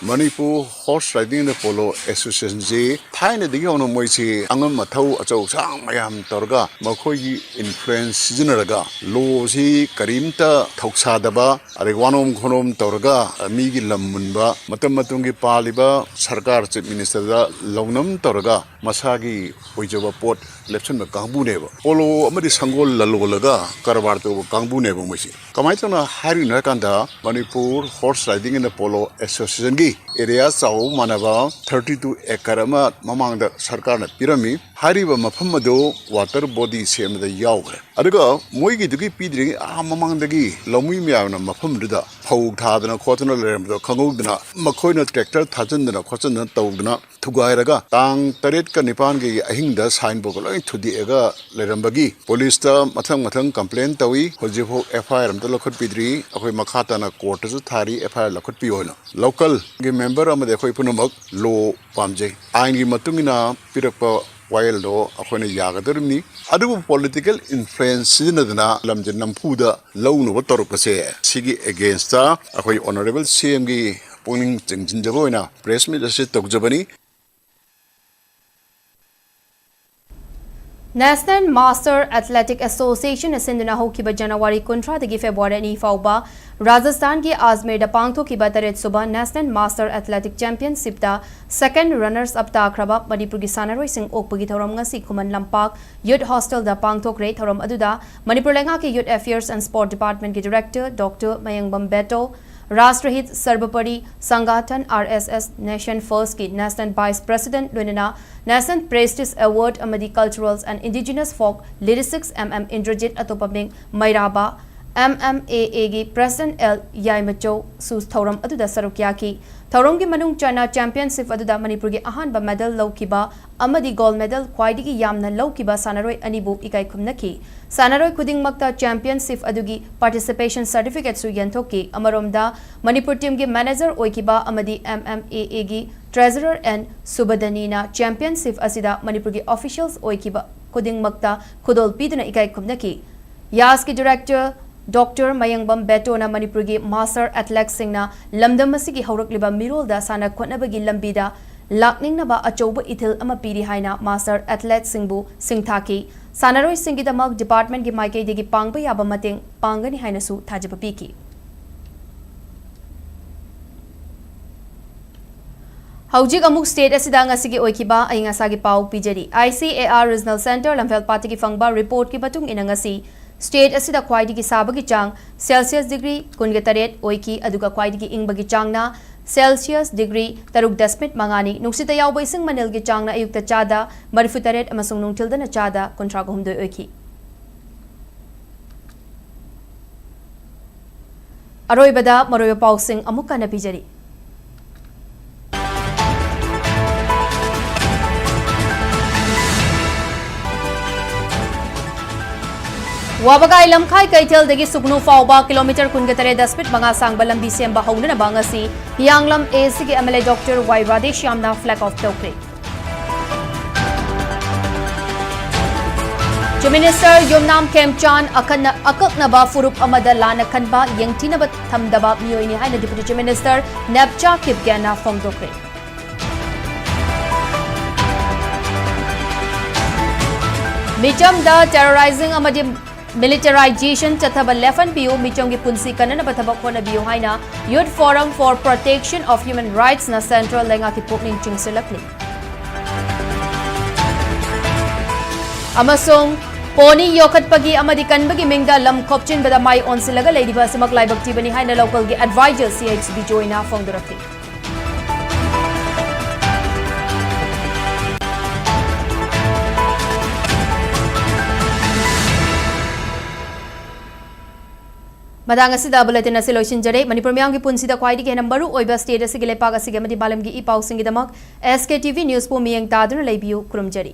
Manipur Horse Riding and Polo Association ꯁꯤ ꯊꯥꯏꯅꯗꯒꯤ ꯍꯧꯅ ꯃꯣꯏꯁꯤ ꯑꯉꯝ ꯑꯊꯧ ꯑꯆꯧ ꯑꯁꯥꯡ ꯃꯌꯥꯝ ꯇꯧꯔꯒ ꯃꯈꯣꯏꯒꯤ influence ꯁꯤꯖꯤꯟꯅꯔꯒ law ꯁꯤ ꯀꯔꯤꯝꯇ ꯊꯧꯁꯥꯗꯕ, ꯑꯗꯩ ꯋꯥꯅꯣꯝ ꯈꯣꯅꯣꯝ ꯇꯧꯔꯒ ꯃꯤꯒꯤ ꯂꯝ ꯃꯨꯟꯕ, ꯃꯇꯝ ꯃꯇꯝꯒꯤ ꯄꯥꯜꯂꯤꯕ ꯁꯔꯀꯥꯔ Chief Minister ꯗ ꯂꯧꯅꯝ ꯇꯧꯔꯒ ꯃꯁꯥꯒꯤ ꯑꯣꯏꯖꯕ ꯄꯣꯠ ꯂꯦꯞꯁꯤꯟꯕ ꯀꯥꯡꯕꯨꯅꯦꯕ꯫ Polo ꯑꯃꯗꯤ ꯁꯪꯒꯣꯜ ꯂꯂꯣꯜꯂꯒ ꯀꯔꯕꯥꯔ ꯇꯧꯕ ꯀꯥꯡꯕꯨꯅꯦꯕ ꯃꯣꯏꯁꯤ꯫ ꯀꯃꯥꯏꯅ ꯇꯧꯅ ꯍꯥꯏꯔꯤꯅꯣ ꯍꯥꯏ ꯀꯥꯟꯗ, Manipur Horse Riding and Polo Association ꯒꯤ area ꯆꯥꯎꯕ ꯃꯥꯟꯅꯕ thirty two acre ꯑꯃ ꯃꯃꯥꯡꯗ ꯁꯔꯀꯥꯔꯅ ꯄꯤꯔꯝꯃꯤ꯫ ꯍꯥꯏꯔꯤꯕ ꯃꯐꯝ ꯑꯗꯨ water body ꯁꯦꯝꯕꯗ ꯌꯥꯎꯈ꯭ꯔꯦ꯫ ꯑꯗꯨꯒ ꯃꯣꯏꯒꯤꯗꯨꯒꯤ ꯄꯤꯗ꯭ꯔꯤꯉꯩ ꯑꯥ ꯃꯃꯥꯡꯗꯒꯤ ꯂꯧꯃꯤ ꯃꯌꯥꯝꯅ ꯃꯐꯝꯗꯨꯗ ꯐꯧ ꯊꯥꯗꯅ ꯈꯣꯠꯇꯅ ꯂꯩꯔꯝꯕꯗꯣ ꯈꯪꯍꯧꯗꯅ ꯃꯈꯣꯏꯅ tractor ꯊꯥꯖꯤꯟꯗꯅ ꯈꯣꯠꯆꯤꯟꯗꯅ ꯇꯧꯗꯅ ꯊꯨꯒꯥꯏꯔꯒ ꯇꯥꯡ ꯇꯔꯦꯠꯀ ꯅꯤꯄꯥꯟꯒꯤ ꯑꯍꯤꯡꯗ sign board ꯀ ꯂꯣꯏ ꯊꯨꯗꯦꯛꯑꯒ ꯂꯩꯔꯝꯕꯒꯤ police ꯇ ꯃꯊꯪ ꯃꯊꯪ complaint ꯇꯧꯏ꯫ ꯍꯧꯖꯤꯛꯐꯥꯎ F I R ꯑꯝꯇ ꯂꯧꯈꯠꯄꯤꯗ꯭ꯔꯤ꯫ ꯑꯩꯈꯣꯏ ꯃꯈꯥ ꯇꯥꯅ court ꯇꯁꯨ ꯊꯥꯔꯤ F I R ꯂꯧꯈꯠꯄꯤꯌꯣ ꯍꯥꯏꯅ꯫ Local ꯒꯤ member ꯑꯃꯗꯤ ꯑꯩꯈꯣꯏ ꯄꯨꯝꯅꯃꯛ law ꯄꯥꯝꯖꯩ꯫ ꯑꯥꯏꯟꯒꯤ ꯃꯇꯨꯡ ꯏꯟꯅ ꯄꯤꯔꯛꯄ ꯋꯥꯌꯦꯜꯗꯣ ꯑꯩꯈꯣꯏꯅ ꯌꯥꯒꯗꯧꯔꯤꯕꯅꯤ꯫ ꯑꯗꯨꯕꯨ political influence ꯁꯤꯖꯤꯟꯅꯗꯅ ꯂꯝꯁꯦ ꯅꯝꯐꯨꯗ ꯂꯧꯅꯕ ꯇꯧꯔꯛꯄꯁꯦ, ꯁꯤꯒꯤ against ꯇ ꯑꯩꯈꯣꯏ honourable C M ꯒꯤ ꯄꯨꯛꯅꯤꯡ ꯆꯤꯡꯁꯤꯟꯖꯕ ꯑꯣꯏꯅ press meet ꯑꯁꯤ ꯇꯧꯖꯕꯅꯤ꯫ National Master Athletic Association ꯅ ꯁꯤꯟꯗꯨꯅ ꯍꯧꯈꯤꯕ ꯖꯅꯋꯥꯔꯤ ꯀꯨꯟꯊ꯭ꯔꯥꯗꯒꯤ ꯐꯦꯕ꯭ꯔꯨꯋꯥꯔꯤ ꯑꯅꯤ ꯐꯥꯎꯕ ꯔꯥꯖꯁꯊꯥꯟꯒꯤ ꯑꯥꯖꯃꯤꯔꯗ ꯄꯥꯡꯊꯣꯛꯈꯤꯕ ꯇꯔꯦꯠ ꯁꯨꯕ National Master Athletic Championship ꯇ second runners up ꯇꯥꯈ꯭ꯔꯕ ꯃꯅꯤꯄꯨꯔꯒꯤ ꯁꯥꯟꯅꯔꯣꯏꯁꯤꯡ ꯑꯣꯛꯄꯒꯤ ꯊꯧꯔꯝ ꯉꯁꯤ ꯈꯨꯃꯟ ꯂꯝꯄꯥꯛ Youth Hostel ꯗ ꯄꯥꯡꯊꯣꯛꯈ꯭ꯔꯦ꯫ ꯊꯧꯔꯝ ꯑꯗꯨꯗ ꯃꯅꯤꯄꯨꯔ ꯂꯩꯉꯥꯛꯀꯤ Youth Affairs and Sport Department ꯀꯤ Director Doctor ꯃꯌꯦꯡꯕꯝ ꯕꯦꯇꯣ, Rashtrahit Sarvopari Sangathan, R S S, Nation First ꯀꯤ National Vice President, ꯂꯣꯏꯅꯅ National Prestige Award ꯑꯃꯗꯤ Culturals and Indigenous Folk Lyricists, M M Indrajit, ꯑꯇꯣꯞꯄ ꯃꯤꯡ ꯃꯩꯔꯥꯕ, M M A A ꯒꯤ President L ꯌꯥꯏꯃꯆꯧ ꯁꯨ ꯊꯧꯔꯝ ꯑꯗꯨꯗ ꯁꯔꯨꯛ ꯌꯥꯈꯤ꯫ ꯊꯧꯔꯝꯒꯤ ꯃꯅꯨꯡ ꯆꯟꯅ championship ꯑꯗꯨꯗ ꯃꯅꯤꯄꯨꯔꯒꯤ ꯑꯍꯥꯟꯕ medal ꯂꯧꯈꯤꯕ ꯑꯃꯗꯤ gold medal ꯈ꯭ꯋꯥꯏꯗꯒꯤ ꯌꯥꯝꯅ ꯂꯧꯈꯤꯕ ꯁꯥꯟꯅꯔꯣꯏ ꯑꯅꯤꯕꯨ ꯏꯀꯥꯏ ꯈꯨꯝꯅꯈꯤ꯫ ꯁꯥꯟꯅꯔꯣꯏ ꯈꯨꯗꯤꯡꯃꯛꯇ championship ꯑꯗꯨꯒꯤ participation certificate ꯁꯨ ꯌꯦꯟꯊꯣꯛꯈꯤ꯫ ꯑꯃꯔꯣꯝꯗ, ꯃꯅꯤꯄꯨꯔ team ꯒꯤ manager ꯑꯣꯏꯈꯤꯕ ꯑꯃꯗꯤ M M A A ꯒꯤ Treasurer N ꯁꯨꯕꯗꯅꯤꯅ championship ꯑꯁꯤꯗ ꯃꯅꯤꯄꯨꯔꯒꯤ officials ꯑꯣꯏꯈꯤꯕ ꯈꯨꯗꯤꯡꯃꯛꯇ ꯈꯨꯗꯣꯜ ꯄꯤꯗꯨꯅ ꯏꯀꯥꯏ ꯈꯨꯝꯅꯈꯤ꯫ ꯌꯥꯁꯀꯤ Director Doctor ꯃꯌꯦꯡꯕꯝ ꯕꯦꯇꯣꯅ ꯃꯅꯤꯄꯨꯔꯒꯤ master athleteꯁꯤꯡꯅ ꯂꯝꯗꯝ ꯑꯁꯤꯒꯤ ꯍꯧꯔꯛꯂꯤꯕ ꯃꯤꯔꯣꯜꯗ ꯁꯥꯟꯅ ꯈꯣꯠꯅꯕꯒꯤ ꯂꯝꯕꯤꯗ ꯂꯥꯛꯅꯤꯡꯅꯕ ꯑꯆꯧꯕ ꯏꯊꯤꯜ ꯑꯃ ꯄꯤꯔꯤ ꯍꯥꯏꯅ master athleteꯁꯤꯡꯕꯨ ꯁꯤꯡꯊꯥꯈꯤ꯫ ꯁꯥꯟꯅꯔꯣꯏꯁꯤꯡꯒꯤꯗꯃꯛ department ꯀꯤ ꯃꯥꯏꯀꯩꯗꯒꯤ ꯄꯥꯡꯕ ꯌꯥꯕ ꯃꯇꯦꯡ ꯄꯥꯡꯒꯅꯤ ꯍꯥꯏꯅꯁꯨ ꯊꯥꯖꯕ ꯄꯤꯈꯤ꯫ ꯍꯧꯖꯤꯛ ꯑꯃꯨꯛ state ꯑꯁꯤꯗ ꯉꯁꯤꯒꯤ ꯑꯣꯏꯈꯤꯕ ꯑꯏꯪ ꯑꯁꯥꯒꯤ ꯄꯥꯎ ꯄꯤꯖꯔꯤ꯫ I C A R Regional Centre ꯂꯝꯐꯦꯜꯄꯥꯠꯇꯒꯤ ꯐꯪꯕ report ꯀꯤ ꯃꯇꯨꯡ ꯏꯟꯅ ꯉꯁꯤ state ꯑꯁꯤꯗ ꯈ꯭ꯋꯥꯏꯗꯒꯤ ꯁꯥꯕꯒꯤ ꯆꯥꯡ Celsius degree ꯀꯨꯟꯒ ꯇꯔꯦꯠ ꯑꯣꯏꯈꯤ, ꯑꯗꯨꯒ ꯈ꯭ꯋꯥꯏꯗꯒꯤ ꯏꯪꯕꯒꯤ ꯆꯥꯡꯅ Celsius degree ꯇꯔꯨꯛ ꯗꯁꯃꯤꯛ ꯃꯉꯥꯅꯤ꯫ ꯅꯨꯡꯁꯤꯠꯇ ꯌꯥꯎꯕ ꯏꯁꯤꯡ ꯃꯅꯤꯜꯒꯤ ꯆꯥꯡꯅ ꯑꯌꯨꯛꯇ ꯆꯥꯗ ꯃꯔꯤꯐꯨ ꯇꯔꯦꯠ ꯑꯃꯁꯨꯡ ꯅꯨꯡꯊꯤꯜꯗꯅ ꯆꯥꯗ ꯀꯨꯟꯊ꯭ꯔꯥ ꯍꯨꯝꯗꯣꯏ ꯑꯣꯏꯈꯤ꯫ ꯑꯔꯣꯏꯕꯗ ꯃꯔꯨꯑꯣꯏꯕ ꯄꯥꯎꯁꯤꯡ ꯑꯃꯨꯛ ꯍꯟꯅ ꯄꯤꯖꯔꯤ꯫ ꯋꯥꯕꯒꯥꯏ ꯂꯝꯈꯥꯏ ꯀꯩꯊꯦꯜꯗꯒꯤ ꯁꯨꯒꯅꯨ ꯐꯥꯎꯕ kilometre ꯀꯨꯟꯒ ꯇꯔꯦꯠ ꯗꯁꯃꯤꯛ ꯃꯉꯥ ꯁꯥꯡꯕ ꯂꯝꯕꯤ ꯁꯦꯝꯕ ꯍꯧꯅꯅꯕ ꯉꯁꯤ ꯍꯤꯌꯥꯡꯂꯝ A C ꯒꯤ M L A Doctor Y ꯔꯥꯙꯦꯁ꯭ꯌꯥꯝꯅ flag off ꯇꯧꯈ꯭ꯔꯦ꯫ Chief Minister ꯌꯨꯝꯅꯥꯝ ꯈꯦꯝꯆꯥꯟ ꯑꯈꯟꯅ-, ꯑꯀꯛꯅꯕ ꯐꯨꯔꯨꯞ ꯑꯃꯗ ꯂꯥꯟꯅ ꯈꯟꯕ, ꯌꯦꯡꯊꯤꯅꯕ ꯊꯝꯗꯕ ꯃꯤꯑꯣꯏꯅꯤ ꯍꯥꯏꯅ Deputy Chief Minister ꯅꯦꯞꯆꯥ ꯀꯤꯞꯒꯦꯟꯅ ꯐꯣꯡꯗꯣꯛꯈ꯭ꯔꯦ꯫ ꯃꯤꯆꯝꯗ terrorising ꯑꯃꯗꯤ militarisation ꯆꯠꯊꯕ ꯂꯦꯞꯍꯟꯕꯤꯌꯨ, ꯃꯤꯆꯝꯒꯤ ꯄꯨꯟꯁꯤ ꯀꯟꯅꯅꯕ ꯊꯕꯛ ꯍꯣꯠꯅꯕꯤꯌꯨ ꯍꯥꯏꯅ Youth Forum for Protection of Human Rightsꯅ central ꯂꯩꯉꯥꯛꯀꯤ ꯄꯨꯛꯅꯤꯡ ꯆꯤꯡꯁꯤꯜꯂꯛꯂꯤ꯫ ꯑꯃꯁꯨꯡ pony ꯌꯣꯛꯈꯠꯄꯒꯤ ꯑꯃꯗꯤ ꯀꯟꯕꯒꯤ ꯃꯤꯡꯗ ꯂꯝ ꯈꯣꯞꯆꯤꯟꯕꯗ ꯃꯥꯏ ꯑꯣꯟꯁꯤꯜꯂꯒ ꯂꯩꯔꯤꯕ ꯑꯁꯤꯃꯛ ꯂꯥꯏꯕꯛ ꯊꯤꯕꯅꯤ ꯍꯥꯏꯅ local ꯒꯤ adviser ꯁꯤ ꯑꯩꯆ ꯕꯤꯖꯣꯏꯅ ꯐꯣꯡꯗꯣꯔꯛꯂꯤ꯫ ꯃꯇꯥꯡ ꯑꯁꯤꯗ bulletin ꯑꯁꯤ ꯂꯣꯏꯁꯤꯟꯖꯔꯦ꯫ ꯃꯅꯤꯄꯨꯔ ꯃꯤꯌꯥꯝꯒꯤ ꯄꯨꯟꯁꯤꯗ ꯈ꯭ꯋꯥꯏꯗꯒꯤ ꯍꯦꯟꯅ ꯃꯔꯨ ꯑꯣꯏꯕ state ꯑꯁꯤꯒꯤ, ꯂꯩꯄꯥꯛ ꯑꯁꯤꯒꯤ ꯑꯃꯗꯤ ꯃꯥꯂꯦꯝꯒꯤ E ꯄꯥꯎꯁꯤꯡꯒꯤꯗꯃꯛ S K T V Newsꯄꯨ ꯃꯤꯠꯌꯦꯡ ꯇꯥꯗꯨꯅ ꯂꯩꯕꯤꯌꯨ꯫ ꯈꯨꯔꯨꯝꯖꯔꯤ꯫